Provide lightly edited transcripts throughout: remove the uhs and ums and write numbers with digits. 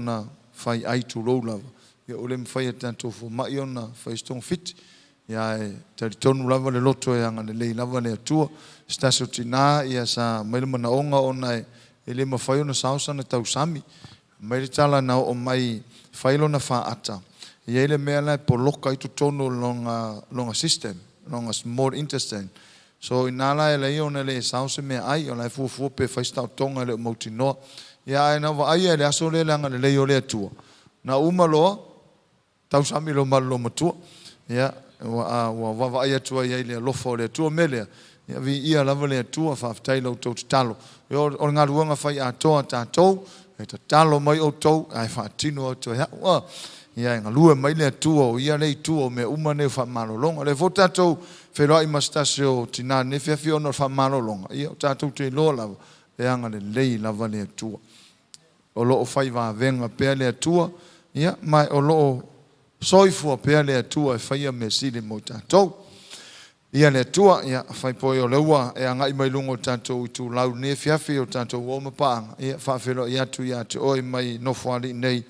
ona fai ai tulou lava, ia ua le mafai e tatou fomai ona fai se togafiti. Ia ae talitonu lava le loto e agalelei lava le Atua. Se tasi o tina ia sa aumai le manaoga ona e le mafai ona sao sana tausami. Aumai le tala na oo mai fai lona faata, e i ai le mea la e poloka ai totonu o lona system, lona small intestine. So o ina la e ala ai ona le sao se meaai, o la e fuafua pe fai se taotoga e le o mautinoa. Ia ae na vaaia i le aso lea le agalelei o le Atua, na uma loa tausami loa ma le loomatua. Ia, ua, ua vaavaai atu ai i le alofa o le Atua. O le mea lea, ia viia lava le Atua, faafetai i la outou tatalo. Ia, o le galuega fai atoa a tatou, e tatalo mai outou ae faatino atu e au. A, ia e galue mai le Atua, o Ia lea e i tua o mea uma nei o faamalologa. O lea foi tatou feiloai ma se tasi o tina i lenei afiafi ona o le faamalologa, ia o tatou te iloa lava e agalelei lava le Atua. O lo o fai vavega pea le Atua, ia, ma o lo o soifua pea le Atua e faia mea sili mo i tatou. Ia le Atua, ia, fai poi o lea ua e agai mai luga o tatou itulau i lenei afiafi o tatou uo ma paaga, ia, faafeiloai atu ia te oe mai Nofoalii nei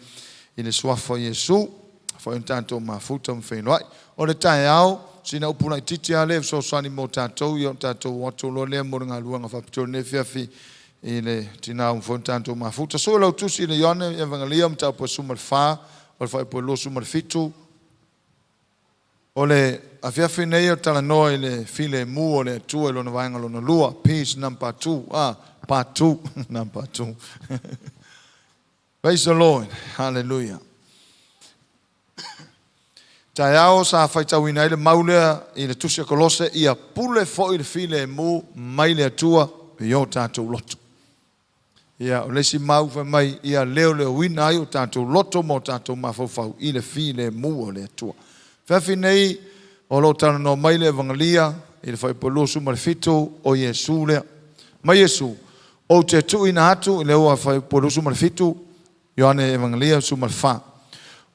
i le Suafa o Iesu, afai ona tatou mafuta ma feiloai. O le taeao, sina upu laitiiti lava lea e fesoasoani mo tatou, ia ona tatou o atu loa lea mo le galuega faapitoa i lenei afiafi i le tina ua mafai ona tatou mafuta. Sue lau tusi i le Ioane Evangelia mataupu e 14, o le fuaiupu e 27. O le afiafi nei o talanoa i le filemu o le Atua i lona vaega lona lua, peace number 2, part 2, number 2. Praise the Lord, hallelujah. Taeao sa faitauina ai le mau lea i le tusi a Kolose, ia pule foi le filemu mai le Atua i o tatou loto. Ia, o le isi mau fai mai, ia leoleoina ai o tatou loto ma o tatou mafaufau i le filemu o le Atua. Afiafi nei, o lo o talanoa mai le Evangelia i le fuaiupu 27 o Iesu lea. Mai Iesu, ou te tuuina atu, i le ua fuaiupu 27, Ioane Evangelia 14.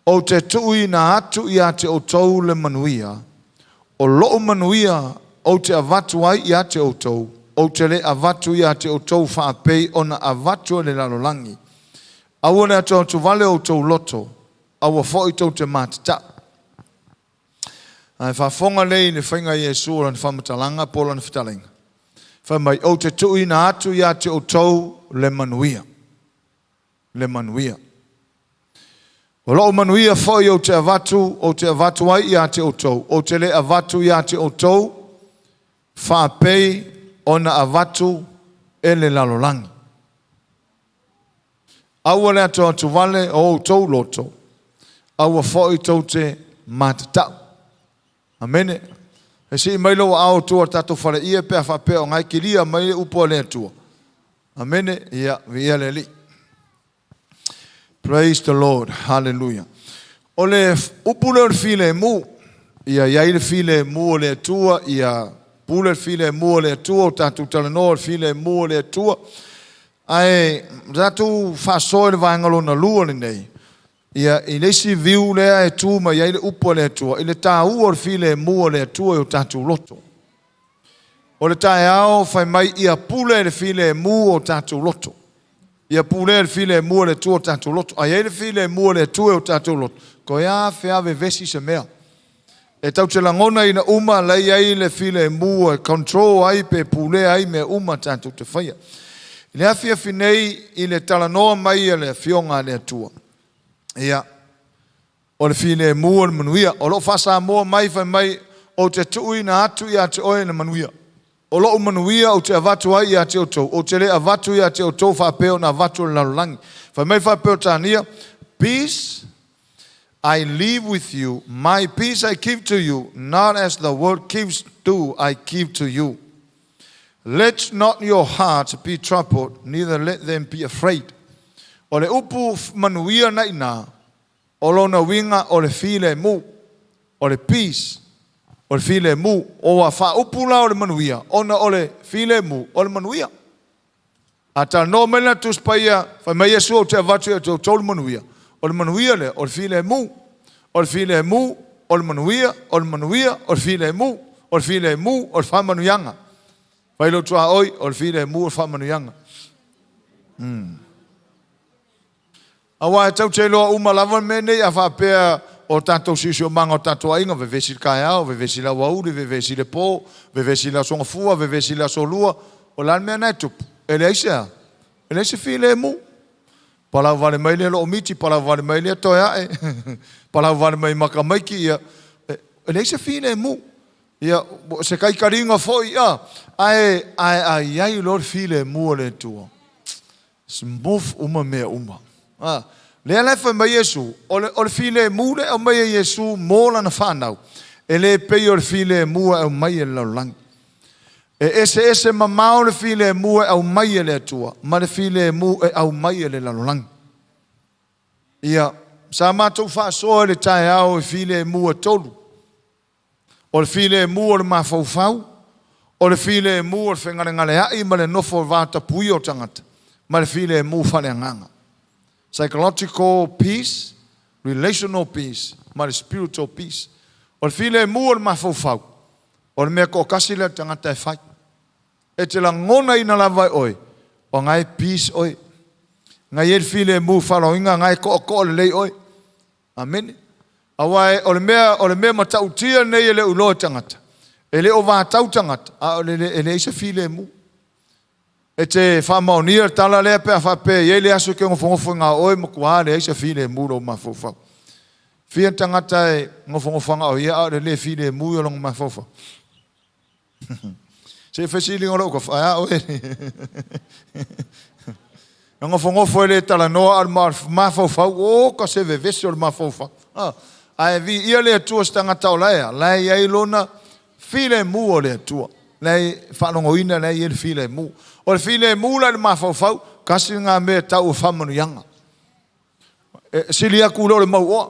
Ou te tuuina atu ia te outou le manuia, o lou manuia ou te avatu ai ia te outou, ou te le avatu ia te outou faapei ona avatu e le lalolagi. Aua le atoatuvale o outou loto, aua foi tou te matatau. Ae faafofoga lelei i le faiga a Iesu o lana faamatalaga po o lana fetalaiga. Fai mai, ou te tuuina atu ia te outou le manuia. Le manuia. O lou manuia foi ou te avatu, ou te avatu ai ia te outou, ou te le avatu ia te outou faapei ona avatu e le lalolagi. Aua le atoatuvale o outou loto, aua foi tou te matatau. Amene. E sii mai lou aao tua o tatou faleie pe a faapea o ngai kilia mai le upu a le Atua. Amene. Ia, viia le Alii. Praise the Lord. Hallelujah. O le upu lea o le filemu, ia i ai le filemu o le Atua, ia pule le filemu o le Atua, o tatou talanoa o le filemu o le Atua. Ae tatou faasoa i le vaega lona lua lenei, ia i le isi view lea e tu mai ai le upu a le Atua, i le taua o le filemu o le Atua i o tatou loto. O le taeao fai mai ia pule le filemu o tatou loto. Ia pule le filemu o le Atua o tatou loto. A i ai le filemu o le Atua i o tatou loto, toe a fea vevesi se mea. E tatou te lagonaina uma la i ai le filemu e control ai pe pulea ai mea uma tatou te faia. I le afiafi nei i le talanoa mai a le Afioga a le Atua, ia, o le filemu o le manuia. O loo faa-Samoa mai fai mai, ou te tuuina atu ia te oe le manuia. O lou manuia ou te avatu ai ia te outou, ou te le avatu ia te outou faapea ona avatu e le lalolagi. Fai mai faa-Peretania, peace I leave with you, my peace I give to you, not as the world gives do I give to you. Let not your hearts be troubled, neither let them be afraid. O le upu manuia na ina, o lona uiga o le filemu, o le peace, o le filemu, o ua faaupu la o le manuia, ona o le filemu, o le manuia. A talanoa mai le Tusi Paia, fai mai Iesu ou te avatu ia te outou le manuia. O le manuia lea, o le filemu. O le filemu, o le manuia, o le manuia, o le filemu. O le filemu, o le faamanuiaga. Fai lou tuaoi, o le filemu, o le faamanuiaga. Aua e tatou te iloa uma lava le mea nei a faapea o tatou siosiomaga o tatou aiga, vevesi i le taeao, vevesi i le aoauli, vevesi i le po, vevesi i le Aso Gafua, vevesi i le Aso Lua. O le a le mea lena e tupu? E leai se a? E leai se filemu. Palau vale mai lea loo miti, palau vale mai lea toe ae, palau vale mai ma tamaiti, ia, e leai se filemu. Ia, se taitaliga foi, a, ae, ae a i ai loa le filemu o le Atua, smooth uma mea uma. A, lea la e fai mai Iesu, o le filemu lea e aumai e Iesu mo lana fanau, e le pei o le filemu e aumai e le lalolagi. E eseese mamao le filemu e aumai e le Atua ma le filemu e aumai e le lalolagi. Ia, sa matou faasoa i le taeao i filemu e tolu. O le filemu o le mafaufau, o le filemu o le fegalegaleai ma le nofo vatapuia o tagata, ma le filemu faaleagaga. Psychological peace, relational peace, ma le spiritual peace. O le filemu o le mafaufau, o le mea toatasi lea a le tagata e fai. E te lagonaina lava e oe, o na e peace oe. Na i ai le filemu faaaloaloina, na e toatoa lelei oe. Amene. Aua o le mea matautia lenei e le o iloa e tagata. E le o vatau tagata, a o le, e leai se filemu. E te faamaonia le tala lea pe a faapea e i ai le aso e te nofonofo ai na o oe, matua leai se filemu i lou mafaufau. Fia tagata e nofonofo na o ia a o le le filemu i o lona mafaufau. Se fesiliga o lou tofa, ae a oe. Na nofonofo e le talanoa a o le mafaufau, o ka se vevesi o le mafaufau. Ah, ae viia le Atua se tagata o lae a, lae i ai lona filemu o le Atua. Lae faalogoina lae i ai le filemu. O le filemu la i le mafaufau, tasi lena mea e tau o faamanuiaga. E sili atu i lo le mauoa.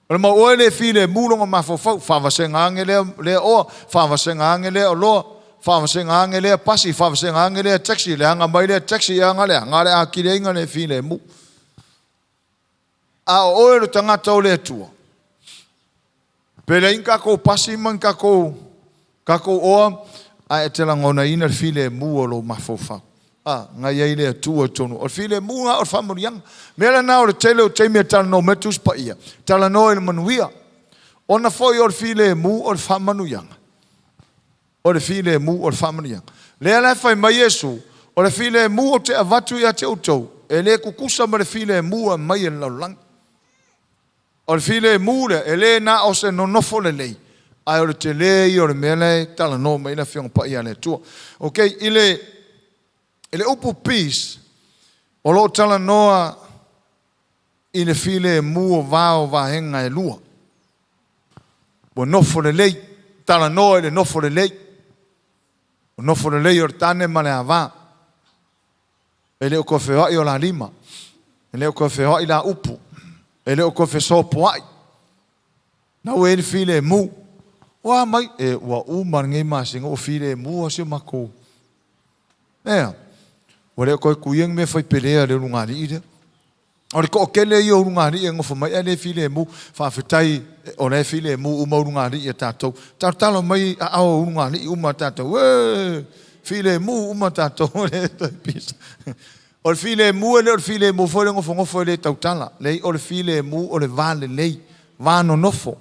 O le mauoa e le filemu lona mafaufau, faavasega ane lea, lea oa, faavasega ane lea oloa, faavasega ane lea pasi, faavasega ane lea taxi, leaga mai lea taxi, e aga lea, na o le atili le filemu. A o oe o le tagata o le Atua, pe leai ni tatou pasi ma ni tatou, tatou oa, ae e te lagonaina le filemu o lou mafaufau. A, na i ai le Atua i totonu. O le filemu lena o le faamanuiaga. Mea lena o le tele o taimi e talanoa mai le Tusi Paia, talanoa i le manuia. Ona foi o le filemu o le faamanuiaga. O le filemu o le faamanuiaga. Lea la e fai mai Iesu, o le filemu ou te avatu ia te outou, e le tutusa ma le filemu e aumai e le lalolagi. O le filemu lea, e le na o se nonofo lelei, ae o le tele ia o le mea lea e talanoa mai ai le Afioga Paia a le Atua. Ok, i le upu peace, o lo o talanoa i le filemu o va o vaega e lua. Ua nofo lelei, talanoa i le nofo lelei. O nofo lelei o le tane ma le ava. E le o toe feoai o la lima. E le o toe feoai la upu. E le o toe fesopoai. Na ua i ai le filemu. Ua mai, e ua uma lenei masina ua filemu lava si o matou. Ea, ua le o toe tuia ni mea fai pelea a le ulugalii lea. O le toatele ia o ulugalii e nofo mai ae le filemu. Faafetai o la e filemu uma ulugalii a tatou. Talotalo mai aao o ulugalii uma a tatou. E, filemu uma tatou. O le filemu e le o le filemu foi le nofonofo e le tautala. Leai, o le filemu o le va lelei, va nonofo.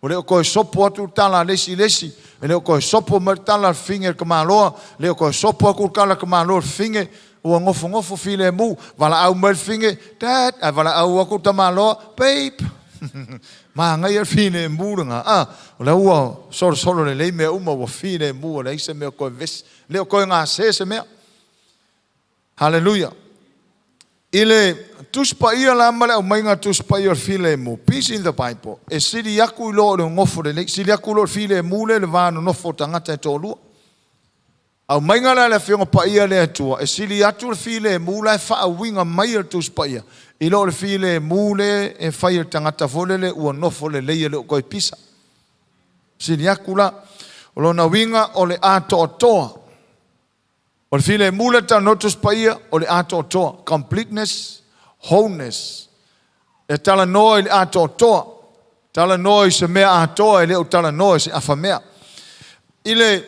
Ua le o toe sopo atu le tala a le isi i le isi, e le o toe sopo mai le tala a le fafine i le tamaloa, e le o toe sopo atu le tala a le tamaloa i le fafine, ua nofonofo filemu, valaau mai le fafine, Dad, ae valaau atu le tamaloa, Babe. Manaia le filemu lena, a, o la ua solosolo lelei mea uma, ua filemu, ua leai se mea o toe vevesi, e le o toe gase se mea. Haleluia. I le Tusi Paia la ma le aumaiga o le Tusi Paia o le filemu, peace in the Bible, e sili atu i lo o le nofo lelei, sili atu i lo o le filemu lea i le va nonofo o tagata e toalua. Aumaiga la a le Afioga Paia a le Atua, e sili atu le filemu la e faauiga mai e le Tusi Paia i lo o le filemu lea e fai e le tagata foi lele ua nofo lelei e le o toe pisa. Sili atu la. O lona uiga o le atoatoa. O le filemu lea talanoa Tusi Paia, o le atoatoa, completeness, wholeness. E talanoa i le atoatoa, talanoa i se mea atoa, e le o talanoa i se afamea. I le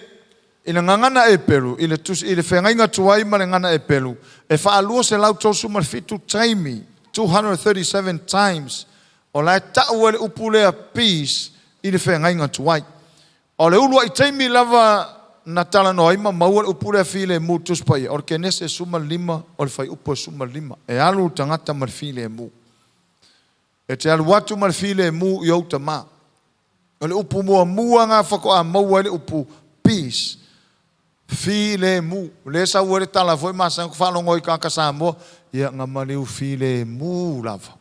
gagana Eperu, i le feagaiga tuai ma le gagana Eperu, e 237 taimi. 237 times o la e ta'u ai le upu lea peace i le feagaiga tuai. O le ulua'i taimi lava na talanoa ai ma maua le upu lea filemu i le Tusi Paia, o le Kenese 15, o le fuaiupu 15, e alu le tagata ma le filemu. E te alu atu ma le filemu i ou tama. O le upu muamua lena faatoa maua ai le upu peace, filemu. Lea e sau ai le tala foi masani ona faalogo ai i tagata Samoa, ia na maliu filemu lava.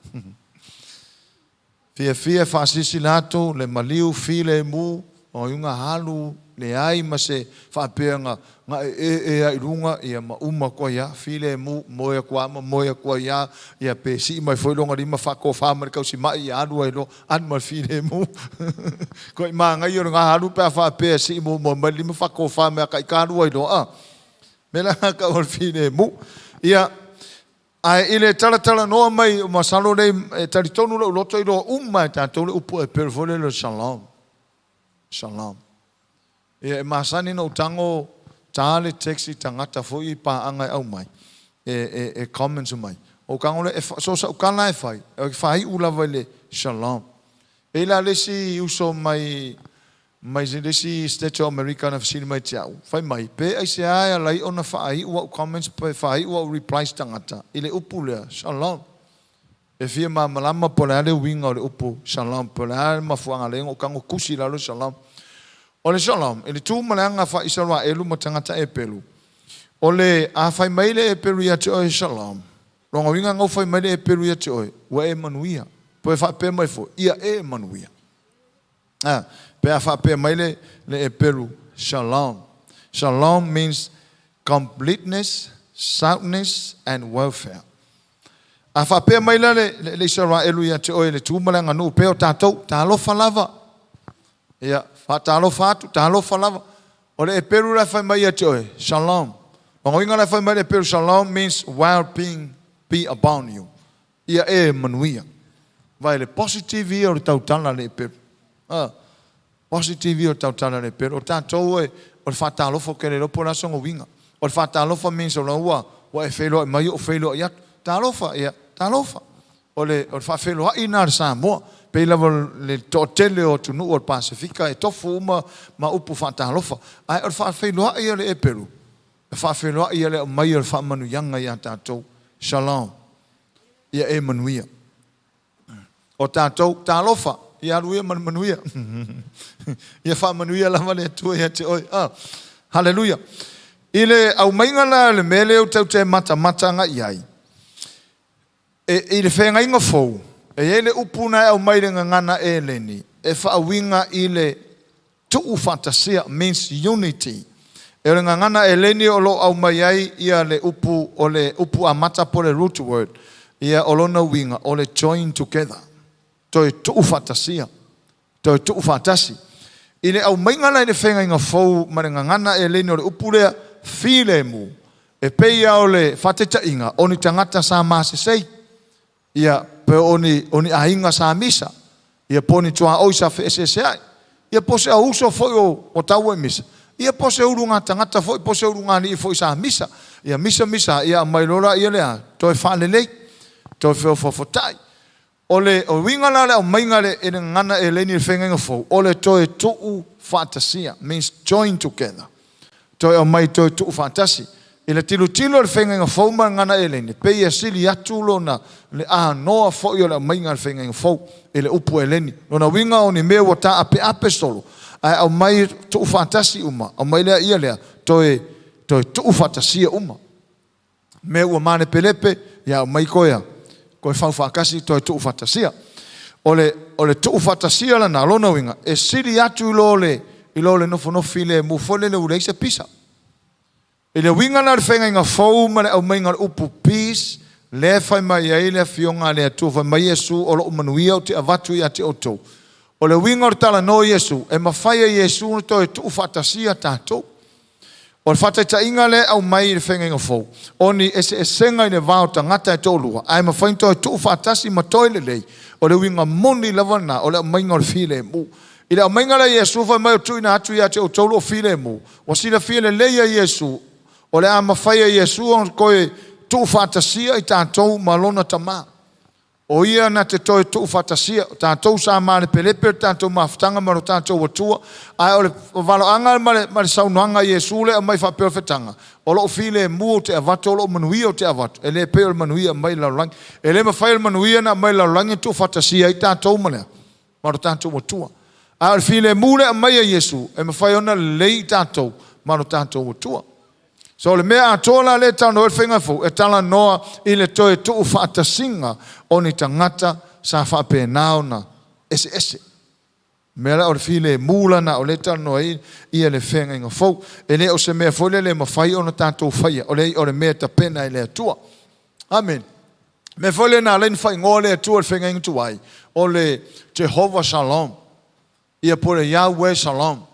Fiafia e faasilasila atu le maliu filemu, o iuga alu leai ma se faapea na e e i luga ia ma uma atu ai lava, filemu, moe atu lava ma moe atu ai lava, ia pe sii mai foi lona lima faatofa ma le tausimai, ia alu ai loa, alu ma le filemu. Tuai manaia o lena alu pe a faapea e sii muamua mai le lima faatofa mai ia ita alu ai loa. Mea la na tau o le filemu. Ia, ae i le talatalanoa mai, masalo lea e talitonu lou loto e iloa uma e tatou le upu Epelu foi lele o le shalom. Shalom. Ia, e masani ona ou tago ta le text i tagata foi i paaga e aumai, e comments mai. Ou tago lea, so o sau tala e fai, e faaiu lava i le shalom. E i ai la le isi uso mai le isi States o Amerika na fesili mai te au, fai mai, pe aisea e ala ai ona faaiu au comments pe faaiu au replies tagata i le upu lea, shalom. E fia malamalama po o le a le uiga o le upu shalom, po o le a le mafuaaga lea na ou tago tusi i lalo shalom. O le shalom, i le tu ma le aga faa-Isaraelu ma tagata Epelu, o le a fai mai le Epelu ia te oe shalom, lona uiga na fai mai le Epelu ia te oe, ua e manuia. Po e faapea mai foi, ia e manuia. Pe a faapea mai le Epelu shalom. Shalom means completeness, soundness and welfare. A faapea mai la le Isaraelu ia te oe le tu ma le aganuu pe o tatou, talofa lava. Ia, faatalofa atu, talofa lava. O le Epelu la fai mai ia te oe, shalom. O uiga la fai mai le Epelu shalom means well-being be upon you. Ia e manuia. Vai le positive ia o le tautala le Epelu. Positive ia o le tautala le Epelu. O tatou e, o le faatalofa o ke le lopo la songa uiga. O le faatalofa means o la ua e feiloai mai o feiloai atu. Talofa, ia, talofa. O le faafeiloai na le Samoa. Pei lava le toatele o atunuu o le Pasefika e tofu uma ma upu faatalofa. Ae o le faafeiloai o le Epelu, e faafeiloai ia le aumai o le faamanuiaga ia tatou. Shalom. Ia e manuia. O tatou, talofa, ia alu ia ma le manuia. Ia faamanuia lava le Atua ia te oe. Hallelujah. I le aumaiga la le mea lea tatou te matamata agai ai, i le feagaiga fou, e i ai le upu na e aumai le gagana Eleni, e faauiga i le tuu faatasia, means unity. E o le gagana Eleni o lo aumai ai ia le upu, o le upu amata po le root word, ia o lona uiga, o le join together. Toe tuu faatasia. Toe tuu faatasi. I le aumaiga la i le feagaiga fou ma le gagana Eleni o le upu lea, filemu, e pei o le faataitaiga, o ni tagata sa masesei, ia pe o ni aiga sa misa, ia po ni tuaoi sa feeseeseai, ia po se auso foi o tau e misa, ia po se uluga tagata foi, po se uluga alii foi sa misa, ia misa misa, ia mai lola ia lea, toe faalelei, toe feofafotai. O le uiga la le aumaiga le e le gagana Eleni le feagaiga fou, o le toe tuu faatasia, means join together. Toe aumai toe tuu faatasi. I le tilotilo o le feagaiga fou ma le gagana Eleni, pe ia sili atu lona le anoa foi o le aumaiga le feagaiga fou i le upu Eleni. Lona uiga o ni mea ua taapeape solo, ae aumai tuu faatasi uma, aumai lea ia lea, toe tuu faatasia uma. Mea ua malepelepe, ia aumai koe koe fau faatasi, toe tuu faatasia. O le tuu faatasia lana, lona uiga, e sili atu i lo le nofonofi le mufole le ulei se pisa. I le uiga la le feagaiga fou ma le aumaiga o le upu peace, le fai mai ai le afioga a le Atua, fai mai Iesu o lou manuia ou te avatu ia te outou. O le uiga o le talanoa Iesu, e mafai e Iesu ona toe tuu faatasia tatou. O le faataitaiga lea aumai i le feagaiga fou, o ni eseesega i le va o tagata e toalua, ae mafai ona toe tuu faatasi ma toe lelei, o le uiga moni lava lena, o le aumaiga o le filemu. I le aumaiga la Iesu fai mai o tuuina atu ia te outou lou filemu, ua silafia lelei e Iesu, o le a mafai e Iesu ona toe tuufaatasia i tatou ma lona tama. O ia na te toe tuufaatasia o tatou sa malepelepe o le tatou mafutaga ma lo tatou Atua, ae o le valoaga ma le, ma le saunoaga a Iesu lea aumai faapea o le fetaga, o lou filemu ou te avatu, o lou manuia ou te avatu, e le pei o le manuia e aumai i le lalolagi. E le mafai e le manuia na aumai i le lalolagi ona tuufaatasia ai tatou ma le, ma lo tatou Atua. A o le filemu lea e aumai e Iesu, e mafai ona lelei tatou ma lo tatou Atua. So o le mea atoa la lea e talanoa ai le faiga fou, e talanoa i le toe tuufaatasiga o ni tagata sa faapena ona eseese. O le mea la o le filemu lana o lea e talanoa ai ia le feagaiga fou. E le o se mea foi lea le mafai ona tatou faia, o le, o le mea e tapena e le Atua. Amene. O le mea foi lea na ala ai ona faaigoa le Atua i le feagaiga tuai, o le Jehovah Shalom, ia po o le Yahweh Shalom.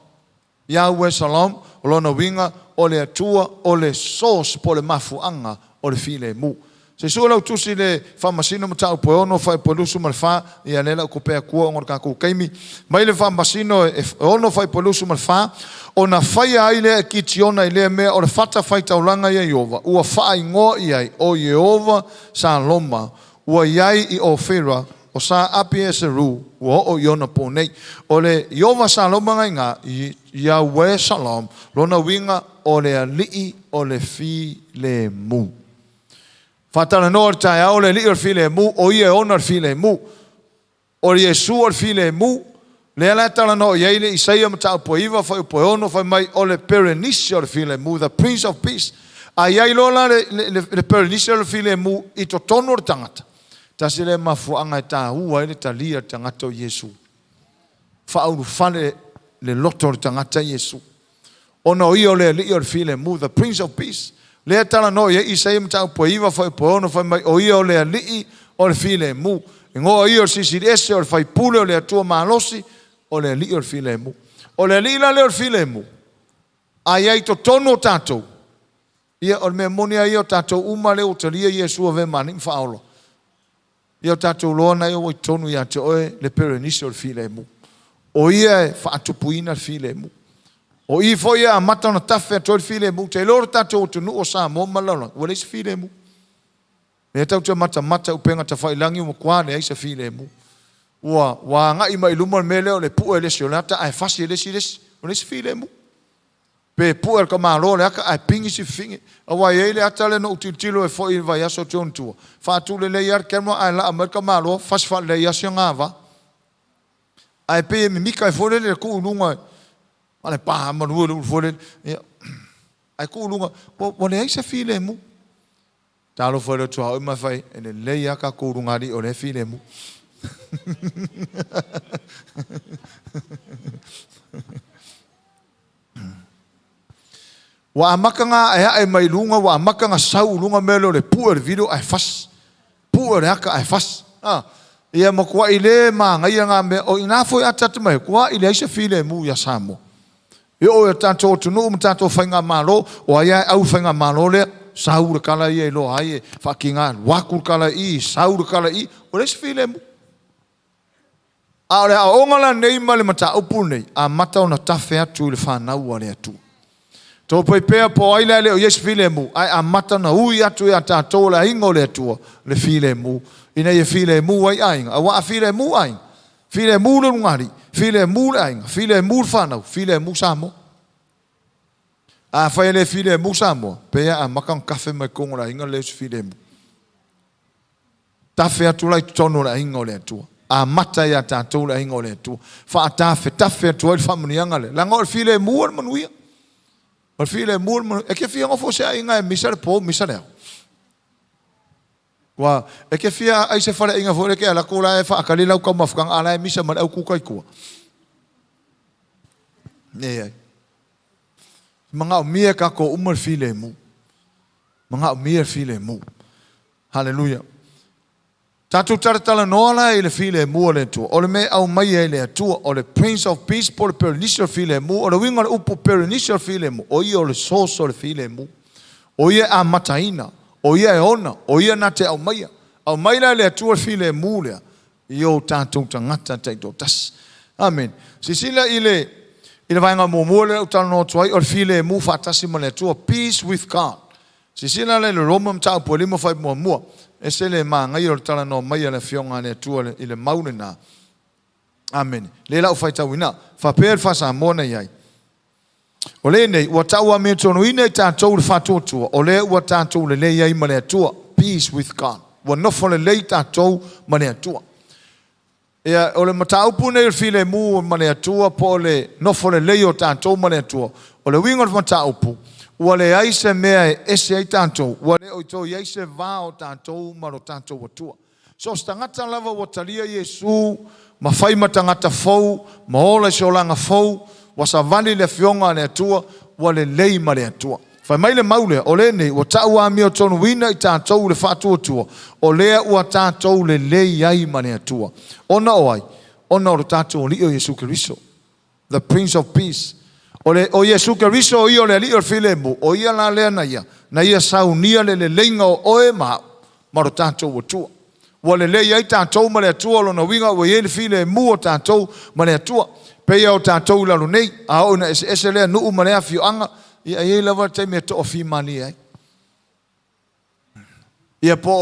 Yahweh Shalom, o lona uiga o le Atua o le source po o le mafuaaga o le filemu. Se i sue lau tusi i le Faamasino Mataupu e 6 fuaiupu e 24, ia lea la ou kopea atua ona o le tatou taimi. Mai le Faamasino e 6 fuaiupu e 24, ona faia ai lea e Kitiona i lea mea o le fatafaitaulaga ia Ieova, ua faaigoa i ai o Ieova Saloma, ua i ai i Ofira, o sa Apieseru, ua oo i ona po nei. O le Ieova Saloma na iga, Yahweh Shalom, lona uiga o le Alii o le Filemu. Faatalanoa i le taeao le Alii o le Filemu, o Ia e ona le Filemu. O Iesu o le Filemu, lea la e talanoa i ai le Isaia mataupu e 9 fuaiupu e 6 fai mai o le Perenise o le Filemu, the Prince of Peace. A i ai loa la le, le, le, le Perenise o le Filemu i totonu o le tagata, tasi lea mafuaaga e taua ai le talia le tagata o Iesu. Faaulufale le loto o le tagata Iesu. Ona o ia o le Alii o le Filemu, the Prince of Peace. Lea e talanoa i ai Isaia mataupu e 9 fuaiupu e 6 fai mai o ia o le Alii o le Filemu. Igoa ia o le Silisili Ese, o le Faipule, o le Atua Malosi, o le Alii o le Filemu. O le Alii la lea o le Filemu, a i ai i totonu o tatou, ia o le mea moni lava ia o tatou uma lea ua talia Iesu avea ma Alii ma Faaola, Ia o tatou loa na ia ua i totonu ia te oe le perenisi o le filemu. O ia e faatupuina le filemu. O i foi e amata ona tafe atu ai le filemu. Ou te iloa o le tatou atunuu o Samoa ma le lalolagi, ua leai se filemu. Lea tatou te matamata i upega tafailagi ua matua leai se filemu. Ua, ua agai mai i luma le mea lea o le pue e le isi o le ata ae fasi e le isi le isi. Ua leai se filemu. Pe pue e le tamaloa le ata ae pigi si fafine. Aua e i ai le ata lea na ou tilotilo ai foi i le vaiaso atu i ona tua, faatu lelei lava le camera ae laa mai le tamaloa fasi faalelei lava si ana ava. Ae pei e mimita ai foi lele le tuu i luga a le pa malu e le ulu foi lele. Ia, ae tuu i luga, ua, ua leai se filemu. Talofa i le tuaoi ma fai, e lelei lava tatou lugalii o lea e filemu. Ua amata ona aeae mai luga, ua amata ona sau i luga mea lea o le pue o le video ae fasi. Pue o le ata ae fasi. Ah, ia matuai le manaia na mea. O i ina foi ataata mai, tuai leai se filemu ia Samoa. E oo i tatou atunuu ma tatou faigamalo, o ai lava e au i le faigamalo lea, sau le tala ia iloa ai e faatiga, alu atu le tala i i, sau le tala i i, ua leai se filemu. A o le aoaoga la lenei ma le mataupu lenei, amata ona tafe atu i le fanau a le Atua. Taupai pea po o ai la e le o i ai se filemu, ae amata ona ui atu ia tatou o le aiga o le Atua le filemu, ina ia filemu ai aiga. Aua a filemu aiga, filemu le ulugalii, filemu le aiga, filemu le fanau, filemu Samoa. Afai e le filemu Samoa, pei a amata ona tafe mai totonu o le aiga le o se filemu. Tafe atu la i totonu o le aiga o le Atua. Amata ia tatou le aiga o le Atua. Faatafetafe atu ai le faamanuiaga lea. Leaga o le filemu o le manuia. O le filemu o le manuia. E te fia nofo i se aiga e misa le po, misa le ao. Ua, e te fia ai se faleaiga foi lea e te alu atu la e faatali lau taumafataga a la e misa ma le au kuka i tua. Leai. Manaomia e tatou uma le filemu. Manaomia le filemu. Haleluia. Tatou talatalanoa la i le filemu o le Atua. O le mea e aumaia e le Atua, o le Prince of Peace po o le Perenisi o le filemu. O le uiga o le upu Perenisi o le filemu, o ia o le source o le filemu. O ia e amataina, o ia e ona, o ia na te aumaia. Aumai la e le Atua le filemu lea i o tatou tagata taitoatasi. Amene. Silasila i le i le vaega muamua lea ou talanoa atu ai, o le filemu faatasi ma le Atua, peace with God. Silasila la i le Roma mataupu e 5 fuaiupu muamua. Ese le manaia o le talanoa mai a le Afioga a le Atua i le mau lena. Amene. Lea la ou faitauina. Faapea le faa-Samoa na i ai. O lenei, ua tau amiotonu i tatou le faatuatua, o lea ua tatou lelei ai ma le Atua. Peace with God. Ua nofo lelei tatou ma le Atua. Ia, o le mataupu nei o le filemu ma le Atua po o le nofo lelei o tatou ma le Atua. O le uiga o le mataupu, ua leai se mea e ese ai tatou, ua le o toe i ai se va o tatou ma lo tatou Atua. So o se tagata lava ua talia Iesu ma fai ma tagata fou, ma ola i se olaga fou, ua savali i le Afioga a le Atua, ua lelei ma le Atua. Fai mai le mau lea, o lenei, ua tau amiotonuina i tatou le faatuatua, o lea ua tatou lelei ai ma le Atua. Ona o ai? Ona o lo tatou Alii o Iesu Keriso. The Prince of Peace. O Iesu Keriso o ia o le Alii o le filemu, o ia la lea na ia saunia le leleiga o oe ma au, ma lo tatou Atua. Ua lelei ai tatou ma le Atua, lona uiga ua i ai le filemu o tatou ma le Atua. Peia o tatou i lalo nei, a oo ina eseese lea nuu ma lea afioaga, ia e i ai lava le taimi e toafimalie ai. Ia po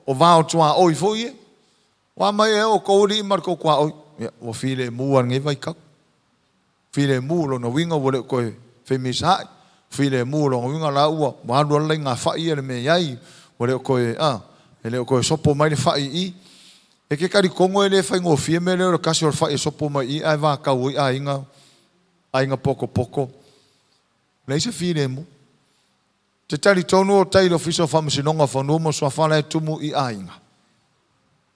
o vao tuaoi foi e. Ua mai e o kou alii ma le kou tuaoi. Ia, ua filemu lava i lenei vaitau. Filemu lona uiga ua le o toe femisaai. Filemu lona uiga la ua alu alu laiga fai ia le mea i ai. Ua le o toe, e le o toe sopo mai le fai i i. E te talitonu e le faigofie mea lea o le tasi o le fai e sopo mai i i ae vatau ai aiga, aiga potopoto. Leai se filemu. Te talitonu o tai i le Ofisa o Faamasinoga o Fanua ma Suafa la e tumu i aiga.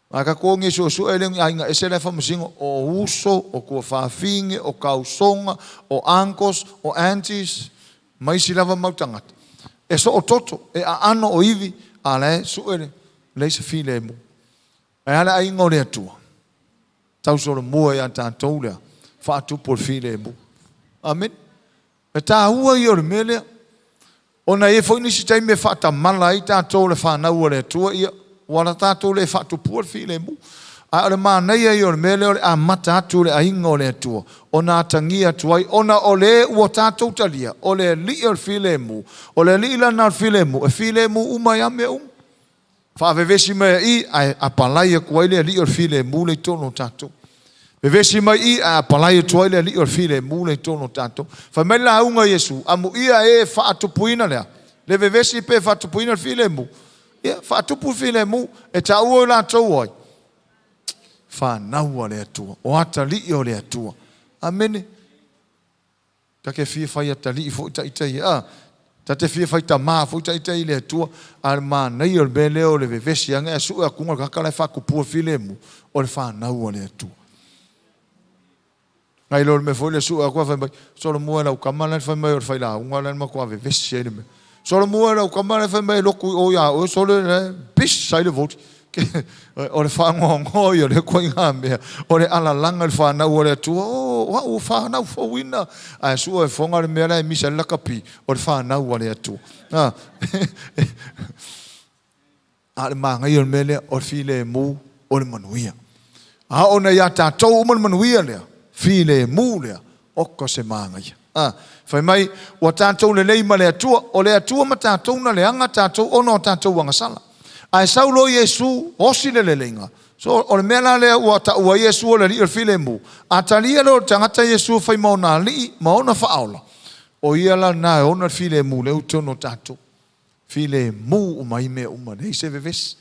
A tatou o nei e suesue e le o ni aiga ese la e faamasino, o uso, o tuafafine, o tausoga, o uncles, o aunties, ma isi lava mau tagata. E soototo, e aano o ivi, a la e sue le, leai se filemu. Ae a le aiga o le Atua? Tausolomua ia tatou lea faatupu o le filemu. Amene. E taua ia o le mea lea. Ona e i ai foi nisi taimi e faatamala ai tatou le fanau a le Atua, ia, ua la tatou le faatupua le filemu. A o le manaia ia o le mea lea o le amata atu o le aiga o le Atua, ona atagia atu ai, ona o le ua tatou talia, o le Alii o le filemu, o le Alii lana o le filemu, e filemu uma ai lava mea uma. Faavevesi mai ai i, ae apalai atu ai le Alii o le filemu lea i totonu o tatou. Vevesi mai i, ae apalai atu ai le Alii o le filemu lea i totonu o tatou. Fai mai le lauga a Iesu, amuia e faatupuina lea, le vevesi pe faatupuina le filemu. Ia, faatupu le filemu, e taua i latou ai, fanau a le Atua, o atalii o le Atua. Amene. Ta te fia fai atalii foi ita ia, a? Ta te fia fai tamā foi ita i le Atua, a o le manaia o le mea lea o le vevesi ane ae sue atuga le tagata la e faatupua filemu, o le fanau a le Atua. Nai lo le mea foi lea sue atu ae fai mai, solomua e lau tama la e fai mai o le failauga la e matua vevesi ai le mea. Solomua e lau tama la e fai mai e lotu i o ia oe, sole la e pisa ai le voli. O le faanoanoa ia o lea ituaiga mea, o le alalaga i le fanau a le Atua, o au ua fanau fouina. Ae sue e fofoga le mea la e misa ai le lakapi, o le fanau a le Atua. A o le manaia o le mea lea, o le filemu o le manuia. A oo ina ia tatou uma le manuia lea, filemu lea, oka se manaia. Fai mai, ua tatou lelei ma le Atua, o le Atua ma tatou na leaga tatou ona o tatou agasala. Ae sau loa Iesu, osi le leleiga. So, o le mea la lea ua taua ai Iesu o le Alii o le filemu, a talia loa e le tagata Iesu e fai ma ona alii ma ona faaola, o ia la lena e ona le filemu lea ua i totonu o tatou. Filemu uma ai mea uma, leai se vevesi.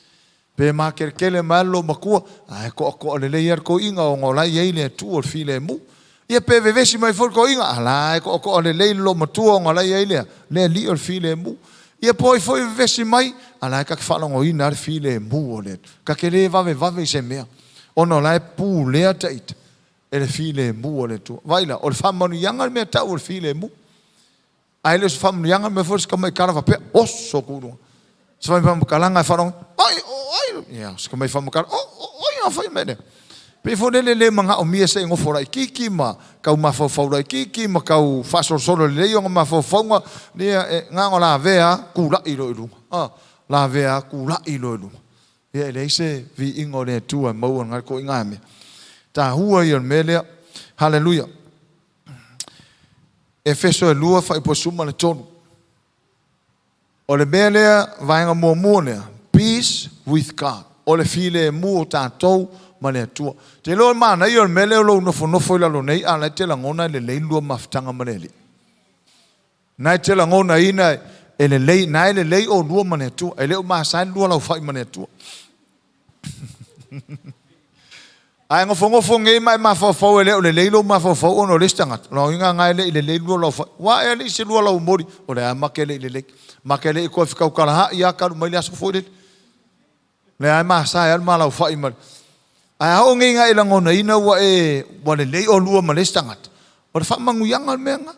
Pe makeletele mai lava le loomatua, ae toatoa lelei lava le toeaina ona o la e i ai le Atua o le filemu. Ia pe vevesi mai foi le toeaina, a la e toatoa lelei le loomatua ona o la e i ai le le Alii o le filemu. Ia po o ai foi e vevesi mai, a la e ta te faalogoina lava le filemu o le Atua. Ta te le vavevave i se mea, ona o la e pulea ita e le filemu o le Atua. Vaai la, o le faamanuiaga le mea tau o le filemu. Ae le o se faamanuiaga mea foi se tamai tala faapea, oso atu i luga. Se faamatalaga e faalogo, ai, ai, ia, se tamai faamatalaga, o, o, ai a fai mea lea. Pei foi lele le manaomia se i nofo laitiiti ma tau mafaufau laitiiti ma tau faasolosolo lelei ona mafaufauga, ia, e, na ona lavea lava, tulai loa i luga. A, lavea lava, tulai loa i luga. Ia, e leai se viiga o le Atua e maua i lena ituaiga mea. Taua ia o le mea lea. Haleluia. Efeso e 2 fuaiupu 13. O le mea lea, vaega muamua lea, peace with God. O le filemu o tatou ma le Atua. Ou te iloa o le manaia o le mea lea o lou nofonofo i lalo nei a o la e te lagona e lelei le lua mafutaga ma le Alii. Na e te lagonaina e lelei, na e lelei oulua ma le Atua. E le o masae le lua laufai ma le Atua. Ae nofonofo nei ma e mafaufau e le o lelei lou mafaufau ona o le isi tagata, o lona uiga lena e le i lelei le lua laufai. Ua ae alii se lua laumoli, o le a ma te le i lelei. Ma te le i toe fetautalaai lava talu mai le aso foi lele. O lea lava e masae lava le ma laufai ma le... Ae a oo nei ina e lagonaina ua e ua lelei oulua ma le isi tagata, o le faamanuiaga le mea lena.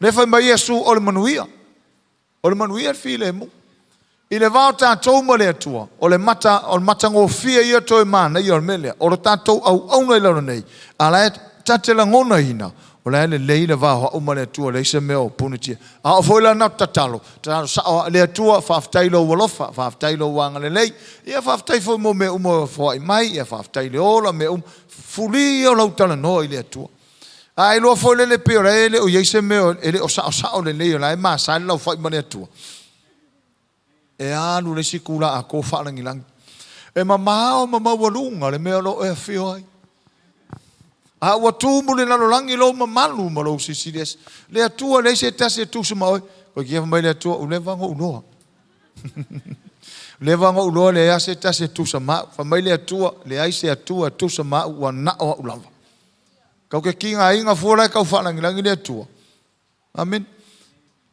Lea fai mai Iesu, o le manuia. O le manuia le filemu. I le va o tatou ma le Atua, o le mata, o le matagofie ia toe manaia o le mea lea, o le tatou auauna i lalo nei, a la e ta te lagonaina, o la e lelei le va o a'u ma le Atua, e leai se mea o punitia. A oo foi la na o tatalo, tatalo sa'o lava, Le Atua, faafetai i Lou alofa, faafetai i Lou agalelei, ia faafetai foi mo mea uma ua foai mai, ia faafetai i le ola, mea uma. Fuli ia o lau talanoa i le Atua. A e iloa foi lele pei o la e le o i ai se mea e le o saosao lelei o la e masae le laufai ma le Atua, e alu le isi itula atoa faalagilagi. E mamao ma maualuga le mea o lo o e afio ai. A ua tumu le lalolagi lou mamalu ma lou silisili ese. Le Atua leai se tasi e tusa ma oe. Koe kia fai mai le Atua, ua leva ona ou iloa. Ua leva ona ou iloa leai lava se tasi e tusa ma au. Fai mai le Atua, leai se Atua e tusa ma au, ua na o au lava. Tatou te tigaina fua la e tau faalagilagi le Atua. Amene.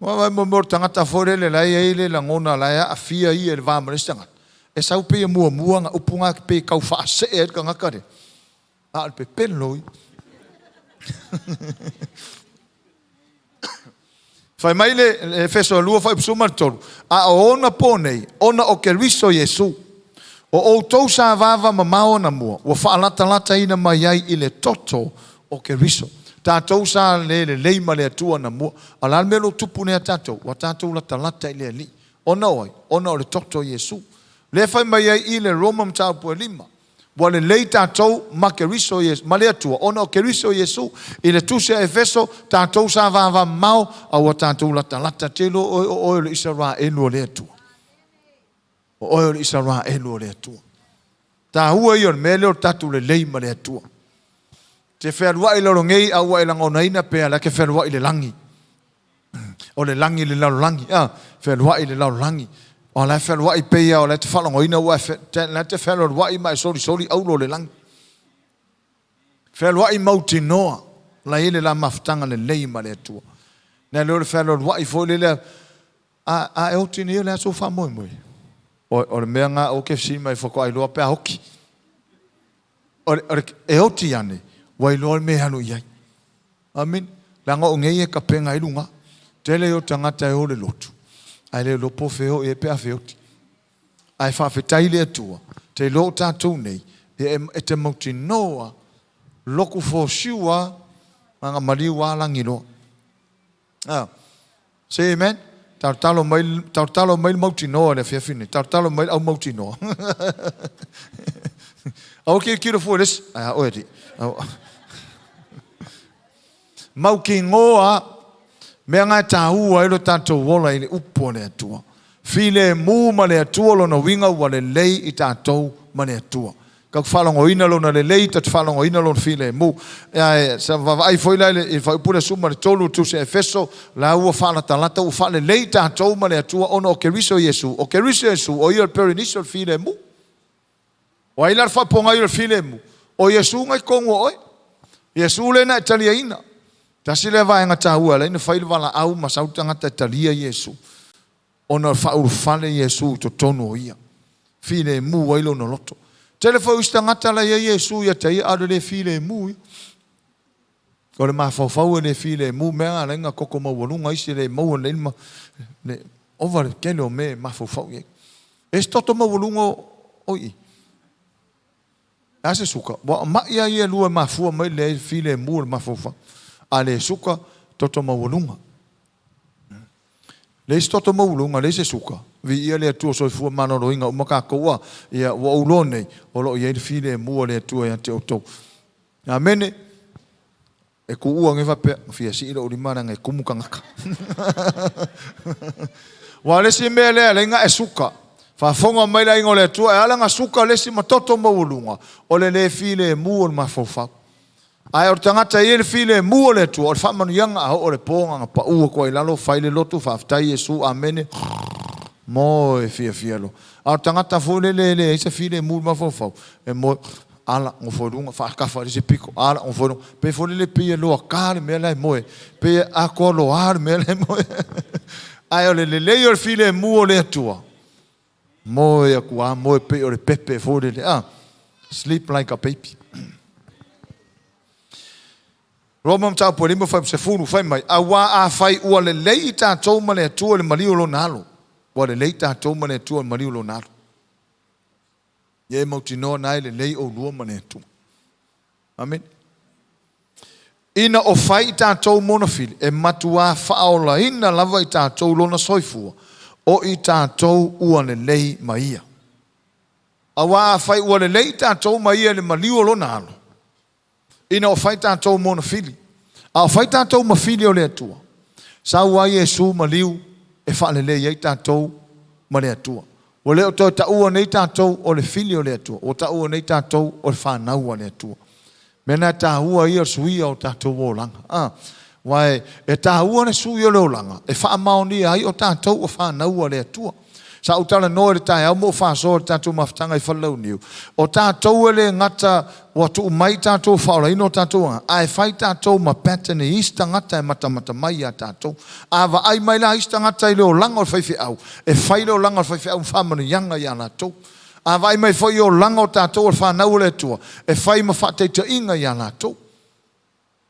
Ua vaai mo mea o le tagata foi lele la e i ai le lagona la e aafia ia i le va ma le isi tagata. E sau pei e muamua ana upu na pei e tau faasee ai le tagata lea. A o le pepelo ia. Fai mai le Efeso 2 fuaiupu 13, a o ona po nei, ona o Keriso Iesu, o outou sa vava mamao anamua, ua faalatalataina mai ai i le toto o Keriso. Tatou sa le lelei ma le Atua anamua. A o le a le mea o lo o tupu nei ia tatou? Ua tatou latalata i le Alii. Ona o ai? Ona o le toto o Iesu. Lea e fai mai ai i le Roma mataupu e 5, Ua lelei tatou ma Keriso Iesu, ma le Atua, ona o Keriso Iesu. I le Tusi a Efeso, tatou sa vavamamao, a ua tatou latalata tele o oe, o oe o le Isaraelu o le Atua. O oe o le Isaraelu o le Atua. Taua ia o le mea lea o le tatou lelei ma le Atua. Te fealuai i lalo nei, a ua e lagonaina pea la e te fealuai i le lagi. O le lagi i le lalolagi, a, fealuai i le lalolagi. O la e fealuai pei lava o la e te faalogoina ua e, la e te fealualuai ma e solisoli auro o le lagi. Fealuai mautinoa, la e i ai le la mafutaga lelei ma le Atua. Nai lo le fealualuai foi lele, a, a e oti nei o le a sou faamoemoe. O, o le mea na o ke fesili mai faatoa iloa pe a oti. O le, o le, e oti ane, ua iloa le mea e alu i ai. Amene. Leaga o nei e tapena ai luga. Tele o tagata e o le lotu, ae le iloa po o fea o i ai pe a feoti. Ae faafetai i le Atua, te iloa o tatou nei, e, e te mautinoa, loku for sure, na maliu lava lagi loa. Ah, say amen. Talotalo mai, talotalo mai le mautinoa i le afiafi nei. Talotalo mai le au mautinoa. Aua kilokilo fua i le isi. Ae a oe alii. Mautinoa mea na e taua ai lo tatou ola i le upu a le Atua. Filemu ma le Atua lona uiga ua lelei i tatou ma le Atua. Tatou te faalogoina Lona lelei, tatou te faalogoina Lona filemu. Ae sa vaavaai foi la i le fuaiupu 13 o le Tusi a Efeso, la ua faalatalata, ua faalelei tatou ma le Atua ona o Keriso Iesu. O Keriso Iesu, o Ia o le perenisi o le filemu. O ai la le faapogai o le filemu? O Iesu na i totonu o oe. Iesu lea na e taliaina. Tasi lea vaega taua e ala ai ona fai le valaau ma sau le tagata e talia Iesu. Ona o le faaulufale Iesu i totonu o ia. Filemu ai lona loto. Tele foi o isi tagata la e i ai Iesu ia te ia, a o le le filemu ia. O le mafaufau e le filemu, mea na ala ai ona toto maualuga isi e le maua lelei le, le ova le tele o mea e mafaufau i ai. E se toto maualuga o i i. E a se suka? Ua o ma'i lava ia e lua e mafua mai le leai filemu o le mafaufau. A le suka, toto maualuga. Leai se toto maualuga, leai se suka. Viia le Atua soifua maloloina uma tatou a. Ia, ua ou iloa nei, o lo o i ai le filemu a le Atua ia te outou. Amene. E tuua nei faapea, na fia sii lou lima leaga e tumu tagata. Aua o le isi mea lea e ala ai ona e suka. Faafofoga mai le aiga o le Atua, e ala ona suka le isi ma toto maualuga, o le le filemu o le mafaufau. Ae o le tagata e i ai le filemu o le Atua, o le faamanuiaga a oo i le po na ona pau atu ai i lalo, fai le lotu, faafetai Iesu, amene, moe fiafia loa. A o le tagata foi lele e leai se filemu i le mafaufau, e moe, ala, nofo i luga, faatafa i le isi pito, ala, nofo i luga. Pei foi lele pei e loata le mea la e moe ai, pei e atoa loa le mea la e moe ai. Ae o le lelei o le filemu o le Atua, moe atu lava moe pei o le pepe foi lele, a, sleep like a baby. Roma mataupu e 5 fuaiupu 10, fai mai, Auā afai ua lelei i tatou ma le Atua i le maliu o Lona Alo, ua lelei tatou ma le Atua i le maliu o Lona Alo. Ia e mautinoa na e lelei oulua ma le Atua. Amene. Ina o fai i tatou mona fili, e matuā faaolaina lava i tatou lona soifua, o i tatou ua lelei ma ia. Auā afai ua lelei i tatou ma ia i le maliu o lona Alo, ina o fai tatou mona fili, a o fai tatou ma fili o le Atua, sau ai Iesu maliu e faalelei ai tatou ma le Atua. Ua le o toe taua nei tatou o le fili o le Atua, ua taua nei tatou o le fanau a le Atua. Mea na e taua ia o le suia o tatou olaga. A, aua e taua le sui o le olaga e faamaonia ai o tatou o fanau a le Atua. Sa ou talanoa i le taeao ma ou faasoa i le tatou mafutaga i Falelauniu, o tatou e le gata ua tuu mai tatou e faaolaina o tatou agaga, ae fai tatou ma pattern e isi tagata e matamata mai ia tatou. A vaai mai la isi tagata i le olaga o le faifeau, e fai le olaga o le faifeau ma faamanuiaga ia latou. A vaai mai foi i olaga o tatou o le fanau a le Atua, e fai ma faataitaiga ia latou.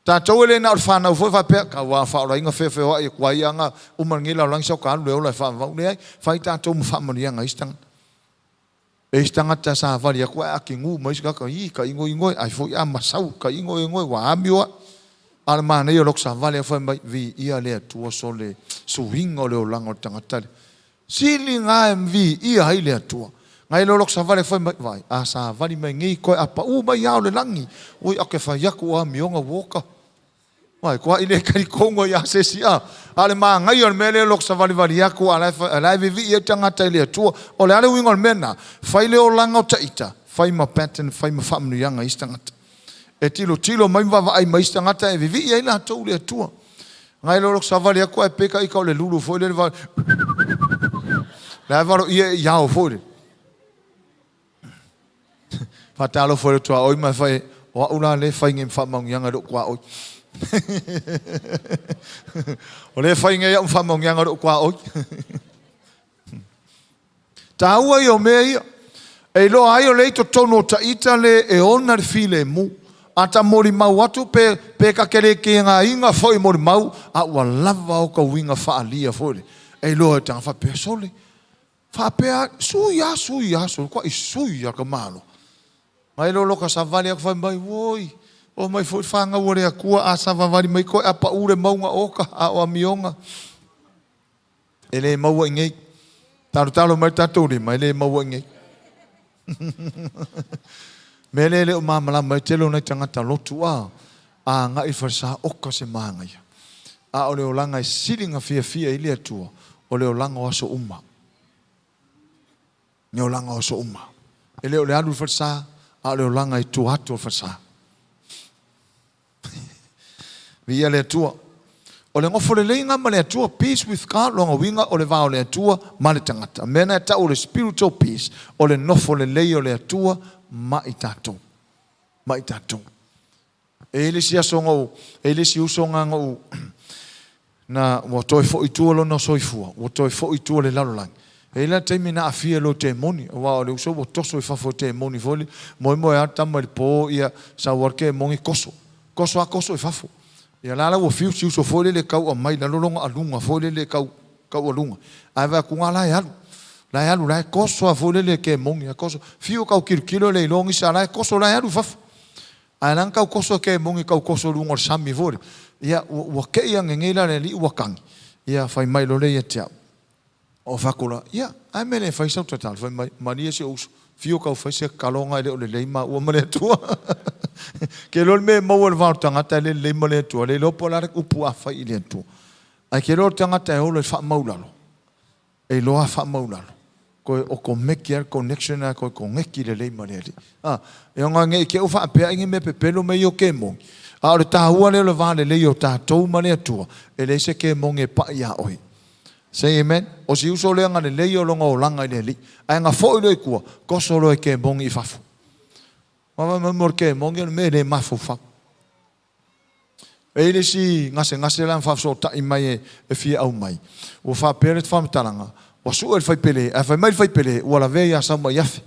Tatou e le na o le fanau foi faapea, tau a faaolaina feofeoai atu ai aga uma lenei lalolagi sau ta alu le ola e faavavau. Leai, fai tatou ma faamanuiaga i isi tagata. E isi tagata savali atu ae atigu mai isi tagata, ii ka ingoingoe, ai foi a masau ka ingoingoe ua amio ai. A o le manaia o lota savali atu fai mai, viia le Atua sole suiga o le olaga o le tagata lea. Sili na e viia ai le Atua. Nai lo lota savali atu fai mai, vaai, a savali mai nei koe a pau mai ao le lagi, ui a ke fai atu o amioga ua oka. Vai, koaʻi le talitonu ai ia se isi, a. A o le manaia o le mea lea o lota savalivali atu a o la e vivii ai tagata i le Atua. O le a le uiga o le mea lena? Fai le olaga o taita, fai ma pattern, fai ma faamanuiaga i isi tagata. E tilotilo mai ma vaavaai mai isi tagata e vivii ai latou i le Atua. Nai lo lota savali atu ae pei taita o le lulu foi lele va la e valoia e iao foi lele. Faatalofa i le tuaoi ma e fai, o au la lea e fai nei ma faamanuiaga i lou tuaoi. O lea e fai nei au ma faamanuiaga i lou tuaoi. Taua ia o mea ia. E iloa ai o lea i totonu o taita le e ona le filemu. A ta molimau atu pe, pe ta te le kegaina foi molimau, a ua lava o ta uiga faaalia foi lea. E iloa e tagata faapea, sole, Faapea, sui a, sui a, sui, kuai sui a ka malo. Mai lo loka savali aku fai mai, woi, o mai foi whanau o le Atua a savavali mai koe a pau le mauga oka a o amioga. E le maua i nei. Talotalo mai tatou lima, e le maua i nei. Mea lea e le o malamalama ai tele o nai tagata lotu a, agai i falesa oka se manaia. A o le olaga e sili na fiafia i le Atua, o le olaga o aso uma. Le olaga o aso uma. E le o le alu i le falesa, a o le olaga i tua atu o le falesa. Viia le Atua. O le nofo leleiga ma le Atua, peace with God, lona uiga o le va o le Atua ma le tagata. Mea na e tau o le spiritual peace, o le nofo lelei o le Atua ma i tatou. Ma i tatou. E i ai le isi aso na ou, e i ai le isi uso na na ou, na ua toe foi i tua lona soifua, ua toe foi i tua i le lalolagi. E i ai la le taimi na aafia loa i temoni, aua o le uso ua toso i fafo e temoni foi lele, moemoe lava le tama i le po, ia sau lava le kemoni toso, toso lava toso i fafo. Ia la la ua fiu si uso foi lele e tau aumai i lalo lona aluga foi lele e tau taualuga, ae vaai atu na la e alu, la e alu, la e toso lava foi lele e kemoni, e toso. Fiu e tau tilotilo e le iloa nisi, a o la e toso, la e alu i fafo. Ae la na tau toso e kemoni tau toso i luga o le sami foi lele. Ia ua ua tei ane nei la le alii ua tagi, ia fai mai loa lea ia te au. O fai atu la, ia, a mea e le fai sau tatalo? Fai mai, malie si ou uso, fiu kau fai se tataloga e le o lelei maua ma le Atua. Ke iloa le mea e maua i le va o le tagata e le lelei ma le Atua, le iloa po o le a le upu a fai i le Atua. Ae ke iloa le tagata e ola i le faamaulalo, e iloa faamaulalo. Koe okomeki lava le connection lena koe koneki lelei ma le Alii. A, e aoga ne i te i ua faapea ai ni mea pepelo mea ia o kemoni, a o le taua lea o le va lelei o tatou ma le Atua, e leai se kemoni e pai ia oe. Say amen. O si uso lea na lelei o lona olaga i le Alii, ae na foi loa i tua, toso loa e kemoni i fafo. Aua fai mai mo le kemoni o le mea e le mafaufau. E i ai le isi gasegase la na faafesootai mai e fia aumai, ua faapea le faamatalaga, ua sue le faipele, ae fai mai le faipele ua lavea ia Sauma'iafe.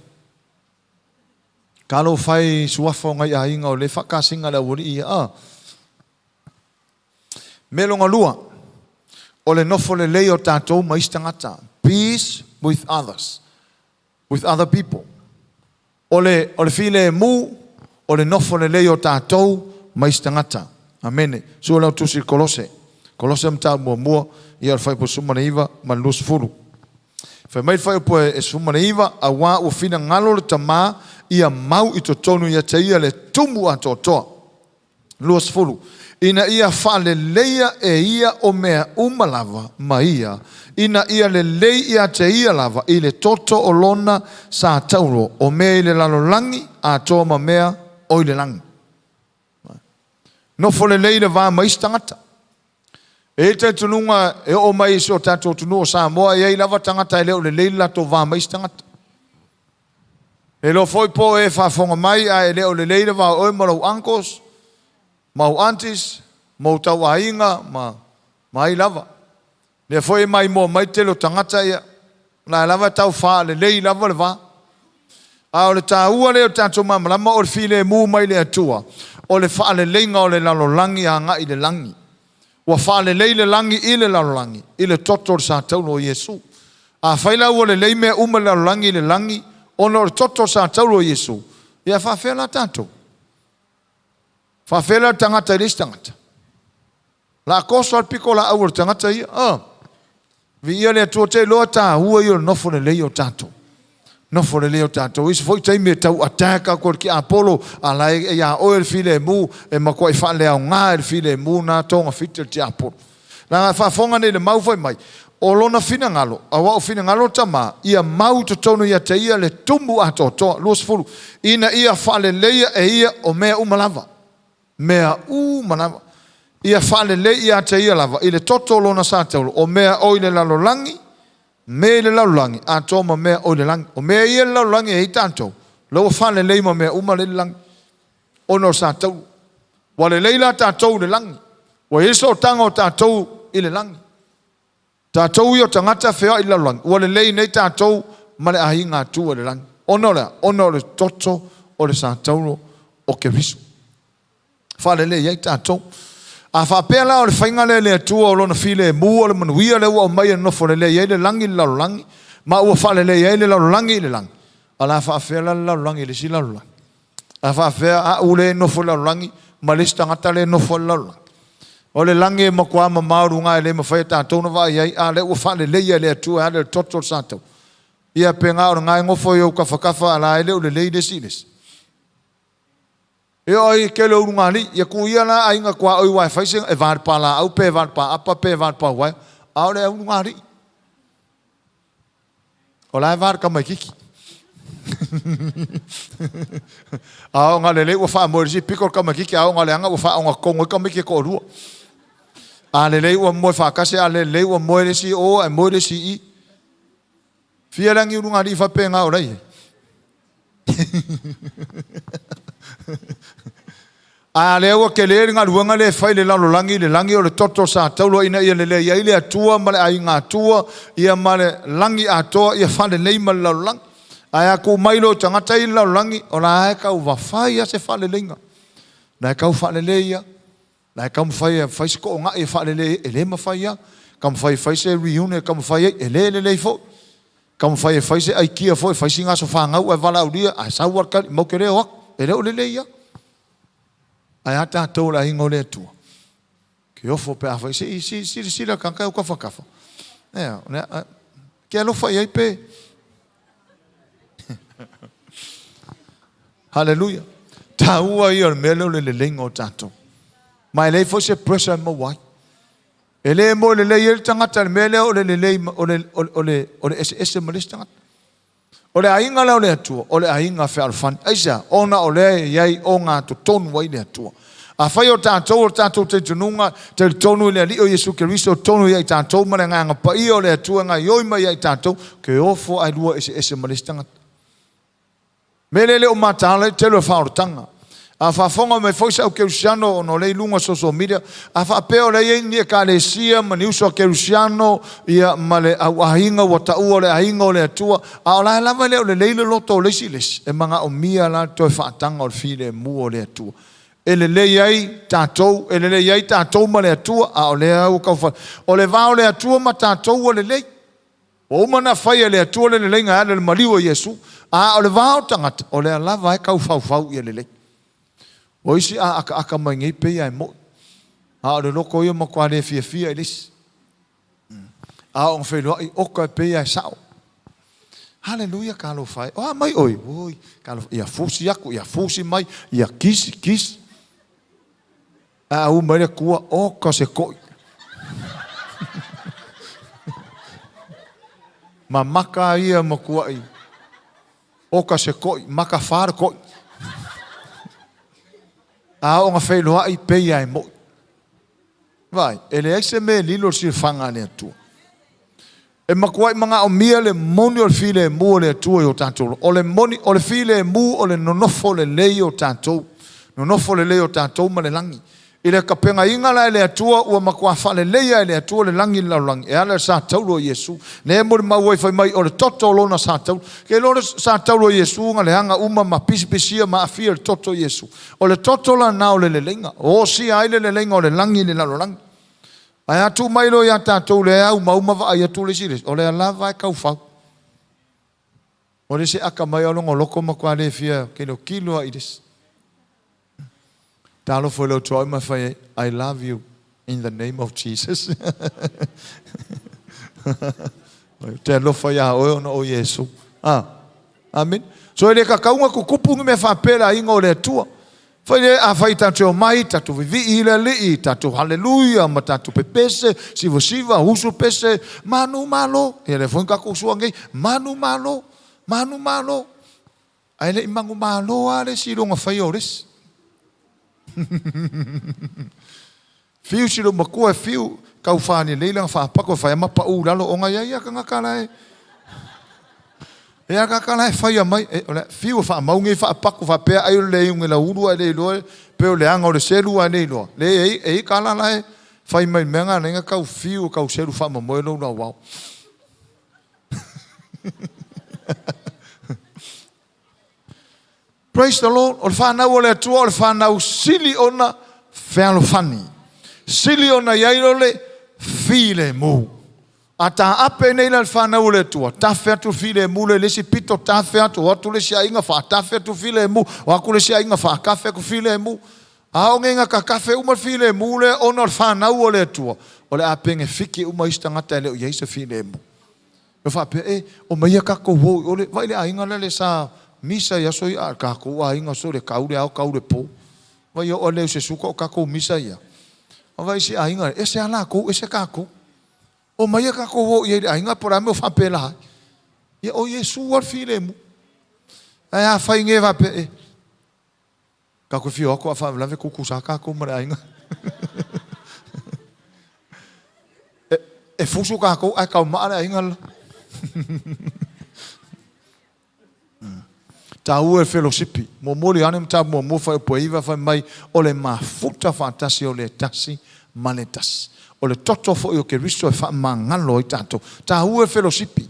Talofa e i suafa o nai aiga o lea e faakasina le aualii ia. A. Mea lona lua, o le nofo lelei o tatou ma isi tagata, peace with others, with other people. O le, o le filemu, o le nofo lelei o tatou ma isi tagata. Amene. Sua lau tusi i Kolose. Kolose mataupu muamua, ia o le fuaiupu 19 ma le 20. Fai mai le fuaiupu e 19, auā ua finagalo le Tama ia mau i totonu ia te ia le tumu atoatoa. 20, ina ia faaleleia e ia o mea uma lava ma ia, ina ia lelei ia te ia lava i le toto o lona sa taulo, o mea i le lalolagi atoa ma mea o i le lagi. Nofo lelei le va ma isi tagata. E i ai le talitonuga e oo mai i si o tatou atunuu o Samoa, e i ai lava tagata e le o lelei le latou va ma isi tagata. E iloa foi po o e faafofoga mai ae le o lelei le va o oe ma lou uncles, ma ou aunties, ma ou tauaiga ma, ma ai lava. Lea foi e maimoa mai le tele o tagata ia, o la e lava e tau faalelei lava le va. A o le taua lea o le tatou malamalama o le filemu mai le Atua, o le faaleleiga o le lalolagi agai i le lagi. Ua faalelei le lagi i le lalolagi i le toto o le sa taulo o Iesu. Afai la ua lelei mea uma i le lalolagi i le lagi ona o le toto o le sa taulo o Iesu, ia e faafefea la tatou? Faafefea la le tagata i le isi tagata? La toso lava le pitolaau a le tagata ia. Ah, viia le Atua, te iloa taua ia o le nofo lelei o tatou. Nofo lelei o tatou. Isi foi taimi e tau attack atu e le tiapolo, a la e ia oe le filemu, e matuai faaleaoga e le filemu na togafiti a le tiapolo. Leaga e faafofoga nei i le mau fai mai, o lona finagalo, aua o finagalo o le Tama, ia mau i totonu ia te ia le tumu atoatoa, 20, ina ia faaleleia e ia o mea uma lava. Mea uma lava. Ia faalelei ia te ia lava i le toto o lona sa taulu, o mea o i le lalolagi, mea i le lalolagi, atoa ma mea o i le lagi. O mea ia i le lalolagi e i ai tatou, la ua faalelei ma mea uma la e i le lagi, ona o le sa taulu. Ua lelei la tatou i le lagi, ua i ai sootaga o tatou i le lagi. Tatou ia o tagata feoai i le lalolagi, ua lelei nei tatou ma le aiga Atua i le lagi. Ona o le a? Ona o le toto o le sa taulo o Keriso. Faalelei ai tatou. A faapea la o le faiga lea e le Atua o Lona filemu o le manuia lea ua aumai e nofo lelei ai le lagi i le lalolagi, ma ua faalelei ai le lalolagi i le lagi, a o le a faapefea la le lalolagi i le isi lalolagi? A faapefea a'u lea e nofo i le lalolagi ma le isi tagata lea e nofo i le lalolagi? O le lagi e matua mamao i luga e le mafai e tatou ona vaai ai, a o lea ua faaleleia e le Atua e ala i le toto o le sa taua. Ia pe na o lena e nofo i ou tafatafa a la e le o lelei le isi i le isi. E oo ai i le tele o ulugalii, ia tuu ia la aiga tuaoi aua e fai se, e va i le palaau pe va i le paapa pe va i le pauaea, a o le ulugalii. O la e va le tamaititi. A oo ina lelei ua faamoe i le isi pito le tamaititi, a oo ina leaga ua faaogatotonu ai tamaiti e toalua. A lelei ua moe faatasi, a le lelei ua moe le isi i o ae moe le isi i i. Fia la ni ulugalii faapena o la e i ai? A lea ua tele le galuega lea e fai i le lalolagi i le lagi o le toto sa taula ina ia lelei ai le Atua ma le aiga Atua ia ma le lagi atoa ia faalelei ma le lalolagi. Ae a tuu mai loa i tagata ia i le lalolagi, o la e tau fai lava se faaleleiga. O la e tau faalelei lava. La e taumafai e fai se toonai e faalelei ai, e le mafai lava. Taumafai e fai se reunion e taumafai ai, e le lelei foi. Taumafai e fai se aikia foi, fai sina aso fanau ae valaaulia, ae sau lava le tali, matou te le o atu. E le o lelei lava. Ae a tatou le aiga o le Atua? Ke ofo pe a fai, se i silasila le tagata i ou tafatafa. Ea, ke alofa i ai pe. Haleluia. Taua ia o le mea lea o le leleiga o tatou. Ma e leai foi se pressure e maua ai. E le moe lelei ai le tagata i le mea lea o le lelei o le, o le, o le, o le eseese ma le isi tagata. O le aiga lea o le Atua, o le aiga fealofani. Aisea? Ona o lea e i ai ogatotonu ai le Atua. Afai o tatou o le tatou talitonuga, talitonu i le Alii o Iesu Keriso, tonu ia i tatou ma le Agaga Paia o le Atua e gaoioi mai ia i tatou, ke ofo ae lua eseese ma le isi tagata. Mea lea e le o mataala ai le tele o faaolataga. A faafofoga mai foi se au kerisiano ona o lea e i luga o social media, a faapea o lea e i ai ni ekalesia ma ni uso a kerisiano ia ma le au aiga ua taua o le aiga o le Atua, a o la e lava e le o lelei le loto o le isi i le isi, e manaomia la le toe faataga o le filemu o le Atua. E lelei ai tatou, e lelei ai tatou ma le Atua, a o lea ua tau O le va o le Atua ma tatou ua lelei. Ua uma ona fai e le Atua le leleiga e ala i le maliu o Iesu, a o le va o tagata, o lea lava e tau faufau ia lelei. O isi a akaaka mai nei pei lava e moi, a o le loto ia matua le fiafia i le isi. A oo ina feiloai, oka e pei lava e sao. Haleluia, talofa e. O a mai oe? Oi, talofa. Ia fusi atu, ia fusi mai, ia kisi, kisi. Ae a uma ai le Atua, oka se to'i. Mamaka a ia matua'i. Oka se to'i, makafa le to'i. A oo ina feiloai, pei lava e mo'i. Vaai, e leai se mea e lilo i le silafaga a le Atua. E matuai manaomia le moni o le filemu o le Atua i o tatou. O le moni, o le filemu o le nonofo lelei o tatou. Nonofo lelei o tatou ma le lagi. I le tapenaina la e le Atua, ua matua faaleleia e le Atua le lagi i le lalolagi, e ala i le satauro o Iesu. Lea e molimau ai fai mai o le toto o lona satauro. Ke iloa le satauro o Iesu na leaga uma ma pisipisia ma aafia i le toto o Iesu. O le toto lena o le leleiga. O osia ai le leleiga o le lagi i le lalolagi. Ae a tuu mai loa ia tatou lea e aumauma vaai atu le isi i le isi, o lea lava e taufau. O le isi e aka mai lona loto matua le fia kilokilo lava i le isi. Talofa i lou tuaoi ma fai ai, I love you in the name of Jesus. Ou te alofa iā oe ona o Iesu. Ah. Amene. So e le tatau ona tutupu ni mea faapea i le aiga o le Atua. Fai le, afai tatou te omai, tatou vivii i le Alii, tatou haleluia ma tatou pepese, sivasiva, usu pese, manu malo. Ia lea foi na tatou usua nei, manu malo, manu malo. Ae le i manumalo lava le isi i lona faia o le isi. Fiu si loomatua e fiu tau falelei lana faapato e fai ma pau i lalo ona e i ai lava tagata la e e i ai tagata la e faia mai e, o le fiu e faamau nei faapato faapea ai o le leai o ni lauulu ae le iloa pe o le aga o le selu ae le iloa. Le e i ai tala la e fai mai le mea lena na tau fiu e tau selu faamomoe lou lauao. Praise the Lord. O le fanau o le Atua o le fanau sili ona fealofani. Sili ona i ai o le filemu. A taape nei la le fanau o le Atua, tafe atu le filemu le isi pito, tafe atu, o atu le isi aiga, faatafe atu filemu, o atu le isi aiga, faatafe atu filemu. A oo nei ina tatafe uma le filemu lea ona o le fanau o le Atua, o le a penefiti uma isi tagata e le o i ai se filemu. E faapea, e, omaia tatou o i o le, vaai le aiga lale sa misa i aso ia, a o le tatou aiga sole, tau le ao tau le po. Vai oo lea i se suka o tatou misa ia. A vaai isi aiga, ese lava latou, ese tatou. Omaia tatou o i ai i le aiga, po o le a le mea o faapela ai. Ia, o Iesu lava le filemu. Ae afai nei faapea, e, tatou te fia o atu a faalavelave tutusa lava tatou ma le aiga. E fusu tatou ae taumaa le aiga le la. Taua e felosipi. Muamua le Ioane mataupu muamua fuaiupu e 9 fai mai, o le mafuta faatasi o le tasi ma le tasi. O le toto foi o Keriso e faamagalo ai tatou. Taua e felosipi.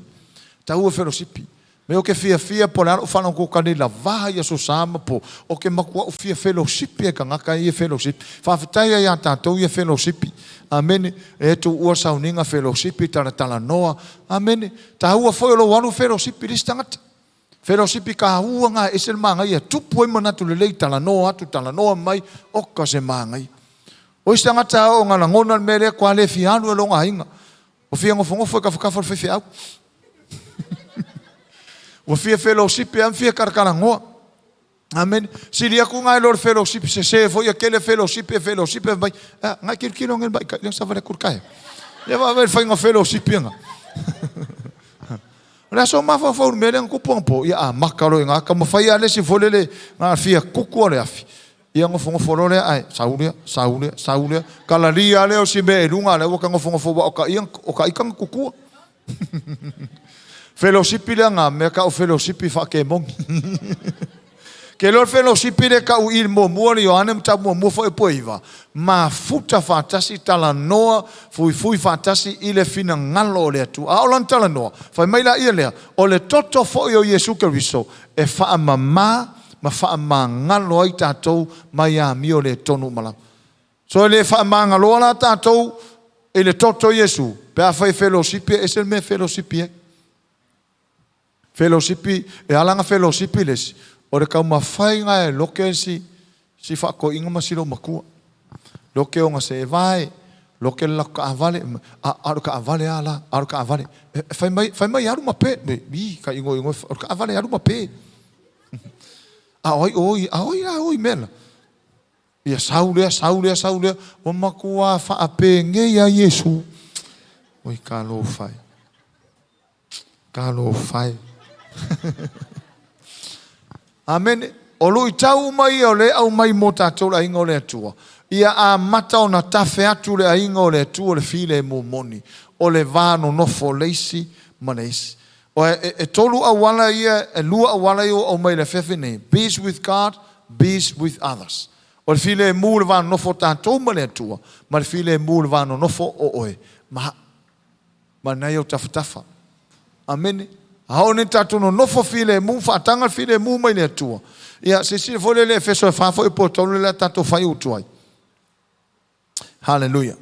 Taua e felosipi. Me ou te fiafia po o le a lou faalogo nei lava i Aso Sa ma po, ou te matua'u fia felosipi ai tagata ia felosipi. Faafetai ai ia tatou ia felosipi. Amene. E tuua sauniga felosipi, talatalanoa. Amene. Taua foi o lou alu felosipi i le isi tagata. Felosipi taua na e ese le manaia, tupu ai manatu lelei, talanoa atu, talanoa mai, oka se manaia. O isi tagata oo ina lagona le mea lea, ua le fia alu e lona aiga. Ua fia nofonofo i tafatafa o le faifeau. Ua fia felosipi lava ma fia talatalanoa. Amene. Sili atu na i lo le felosipi sese foi ia tele felosipi e felosipi mai. Ah, ngai tilotilo ngai mai kai sa vale atu le taeao. Ia vaai le faiga felosipi anga. O le aso mafaufau i le mea lea na tupu anapo, ia amata loa i ina, taumafai lava le isi foi lele na fia kuku o le afi, ia nofonofo loa lea ae sau lea, sau lea, sau lea, kalalia lea o si mea i luga, lea ua ta nofonofo aua o ta ita na tutua. Felosipi lea na mea tau felosipi faakemoni. Ke loa le felosipi le tau i le muamua le Ioane ma tau muamua foi po iva, mafuta faatasi talanoa fuifui faatasi i le finagalo o le Atua. A o lana talanoa, fai mai la ia lea, o le toto foi o Iesu Keriso e faamama ma faamagalo ai tatou mai amio le tonu ma lava. So e le faamagaloa la tatou i le toto o Iesu, pe a fai felosipi, e ese le mea felosipi ai. Felosipi, e ala na felosipi le isi, o le taumafaiga e loke si faatoeaina ma si loomatua. Loke ona se vae, loke le latou taavale, a o le taavale a la, a o le taavale. E fai mai alu ma pe, i ka ingo ingo, o le taavale alu ma pe. A oi oi, a oi la oi mela. Ia sau lea, sau lea, sau lea, ua matua faapegei a Iesu. Oi talofa e. Talofa e. Amene. O luitau uma ia o le aumai mo tatou le aiga o le Atua. Ia amata ona tafe atu le aiga o le Atua le filemu moni. O le va nonofo le isi ma le isi. O e tolu auala ia, e lua auala ia o aumai le afiafi nei. Peace with God, peace with others. O le filemu le va nonofo tatou ma le Atua, ma le filemu le va nonofo o oe. Ma nai o tafatafa. Amene. A o ne tatou nonofo filemu, faataga le filemu mai le Atua. Ia, silasila foi lele Efeso e 4 foi po tolu le tatou fai utu ai. Hallelujah.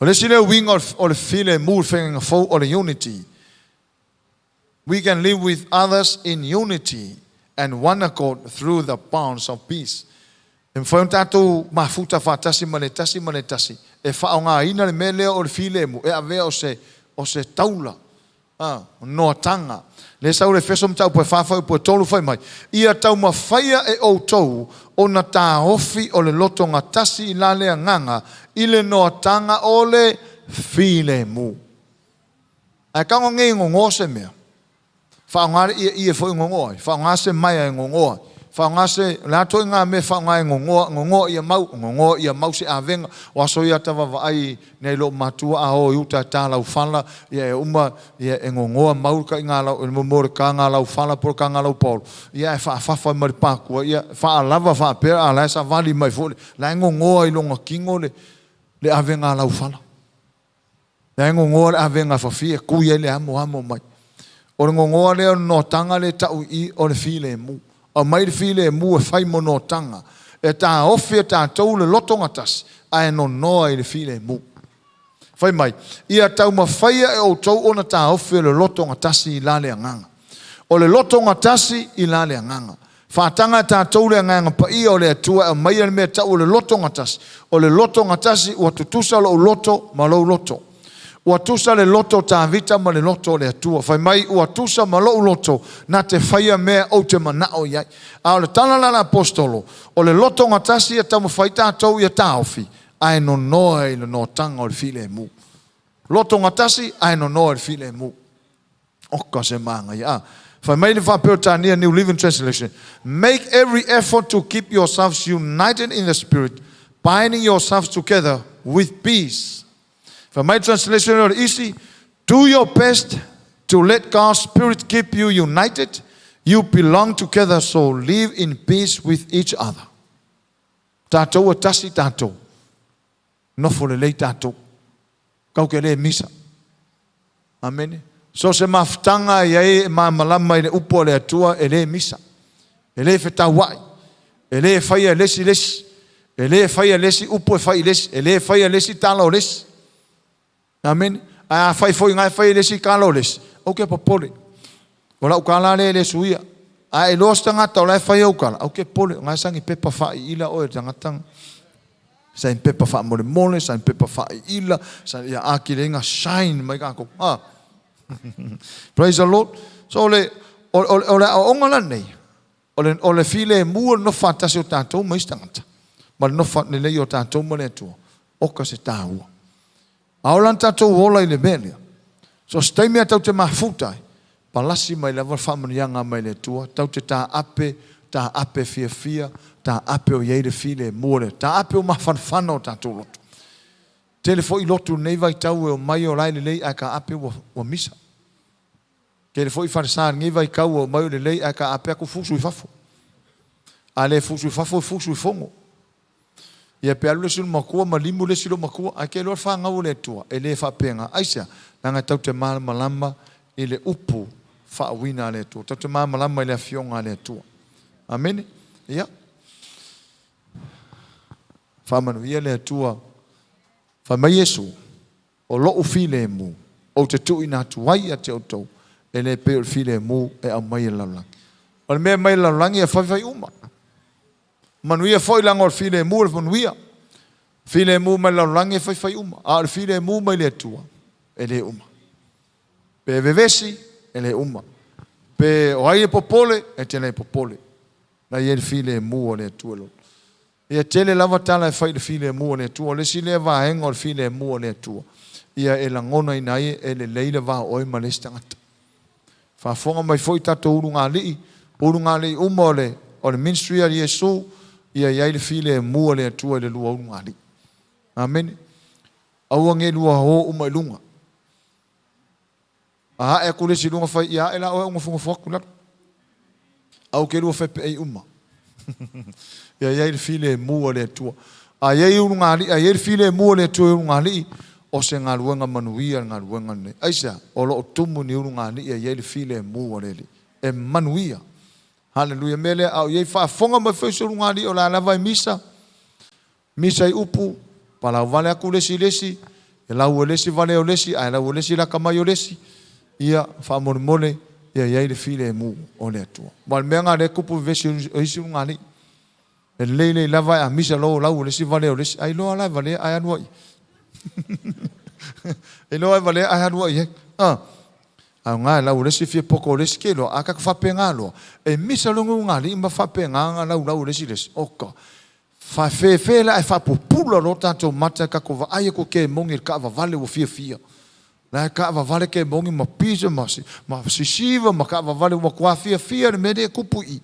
O le isi lea uiga o le filemu, le feagaiga fou o le unity. We can live with others in unity and one accord through the bonds of peace. E mafai ona tatou mafuta faatasi ma le tasi ma le tasi. E faaaogaina le mea lea o le filemu, e avea o se taula. Noataga. Le sau le Efeso mataupu e 4 foi po 3 fai mai. Ia taumafaia e outou ona taofi o le lotogatasi i la le agaga i le noataga o le filemu. Ae tago nei gogoa se mea. Faaaoga le ie foi gogoa ai. Faaaoga se maea e gogoa ai. Faaaoga se le ato i ngā mea faaaoga e gogoa, gogoa ia mau, gogoa ia mau se avega. O aso ia ta vaavaai nei lo matua a o i uta tā lau fala, ia e uma, ia e gogoa mau ka i ngā lau, e mo le ka ngā lau fala po ka ngā lau paolo. Ia e whaafafa mai le pākua, ia whaalava whaapea, a la e sa vali mai fo, la e gogoa i longa kingo le ave ngā lau fala. La e gogoa le ave ngā whawhia, kui ai le amo amo mai. O le gogoa lea o le noataga le tau i o le filemu. O mai le filemu e fai mo noataga. E tā ofi e tātou le lotogatasi, ae nonoa i le filemu. Fai mai, ia taumafaia e outou ona taofi o le lotogatasi i la le agaga. O le lotogatasi i la le agaga. Faataga e tatou le agaga paia o le Atua e aumaia le mea tau o le lotogatasi. O le lotogatasi ua tutusa lou loto ma lou loto. Ua tusa le loto o Tavita ma le loto o le Atua. Fai mai, ua tusa ma lou loto, na te faia mea ou te manao i ai. A o le tala la le apostolo, o le lotogatasi ia taumafai tatou ia taofi, ae nonoa i le noataga o le filemu. Lotogatasi, ae nonoa i le filemu. Oka se māngaia. Ah. Fai mai le faa-Peretania New Living Translation. Make every effort to keep yourselves united in the Spirit, binding yourselves together with peace. Fai mai translation o le isi, do your best to let God's Spirit keep you united. You belong together, so live in peace with each other. Tātou e tasi tātou. Nofo lelei tātou. Kau ke le misa. Amene. So se mafutaga i ai e malamalama i le upu a le Atua e le misa. E le fetauai. E le faia lesi lesi. E le faia lesi upu e fai lesi. E le faia lesi tala o lesi. Amene. A fai foi ngai fai lesi kala o lesi. O ke popole. O lau kala le le suia. A e loa se tagata o la e fai au kala. Au ke pole. Ngai sangi pepa fai ila o e tagata. Sa in pepa wha mole mole, sa in pepa wha ila, sa ia aki le inga shine mai kako. Ah. Praise the Lord. So le o le aoga la nei. O le filemu o le nofo faatasi o tatou ma isi tagata. Ma le nofo lelei o tatou ma le Atua. Oka se tāua. A ola na tatou ola i le mea lea. So se taimi a tau te mafuta ai. Palasi mai lava le faamanuiaga mai le Atua, tatou te taape, taape fiafia, taape o i ai le filemu o le taape o mafanafana o tatou loto. Tele foi lotu i lenei vaitau e omai o la e lelei ae taape ua misa. Tele foi falesa i lenei vaitau e omai o lelei ae taape atu fusu i fafo. A le fusu i fafo e fusu i fono. Ia pe alu le isi matua ma limu le isi matua, ae te iloa le fanau a le Atua e le faapena. Aisea? Leaga tatou te malamalama i le upu faauuina a le Atua. Tatou te malamalama i le afioga a le Atua. Amene? Ia. Faamanuia le Atua. Fai mai Iesu, o lou filemu ou te tuuina atu ai ia te outou, e le pei o le filemu e aumai e le lalolagi. O le mea e aumai e le lalolagi e faifai uma. Manuia foi leaga o le filemu o le manuia. Filemu mai le lalolagi e faifai uma, a o le filemu mai le Atua e le uma. Pe vevesi e le uma. Pe o ai e popole e te le popole. Na i ai le filemu o le Atua loto. Ia tele lava tala e fai i le filemu o le Atua. O le isi lea vaega o le filemu o le Atua, ia e lagonaina ai e lelei le va o oe ma le isi tagata. Faafofoga mai foi tatou ulugalii, ulugalii uma o le ministry a Iesu, ia i ai le filemu o le Atua i le lua ulugalii. Amene. Aua ne i lua o uma i luga. A ae atu le isi i luga fai ia ae la oe au nofonofo atu i lalo. Aua ke lua fepeai uma. Ia i ai le filemu o le Atua. A i ai ulugalii, a i ai le filemu o le Atua i ulugalii, o se galuega manuia le galuega lenei. Aisea? O lo o tumu ni ulugalii e i ai le filemu o le Alii. E manuia. Haleluia. Mea lea, a o i ai faafofoga mai foi se ulugalii o le a lava e misa, misa i upu, palau vale atu le isi i le isi, e lau e le isi vale o le isi, ae lau e le isi lata mai o le isi. Ia, faamolemole, ia i ai le filemu o le Atua. Ma o le mea lena o lea e tupu vevesi o isi ulugalii. E lelei lelei lava ae a misa loa ua lau e le isi vale o le isi, ai loa la e valea ae alu ai. E iloa e valea ae alu ai i ai. Aoga e lau o le isi fia poto o le isi ke iloa, a tatou faapena loa, e misa loa ulugalii ma faapena ona laulau e le isi i le isi. Oka. Faafefe la ae faapupula loa tatou mata tatou vaai atu i kemoni i le taavavale ua fiafia. La e taavavale kemoni ma pisa ma sisiva ma taavavale ua matua fiafia le mea lea e tupu i i.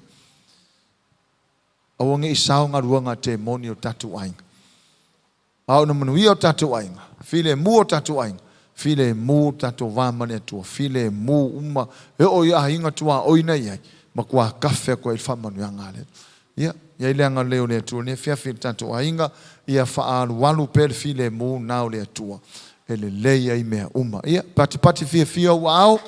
Aua ne i sao galuega a temoni o tatou aiga. A o na manuia o tatou aiga, filemu o tatou aiga, filemu o tatou va ma le Atua, filemu uma, e oo i aiga tuaoi na i ai, matua kafe atu ai i le faamanuiaga a le Atua. Ia, i ai le agalelei o le Atua i lenei afiafi i le tatou aiga, ia faaalualu pea le filemu na o le Atua, e lelei ai mea uma. Ia, patipati fiafia ou aao.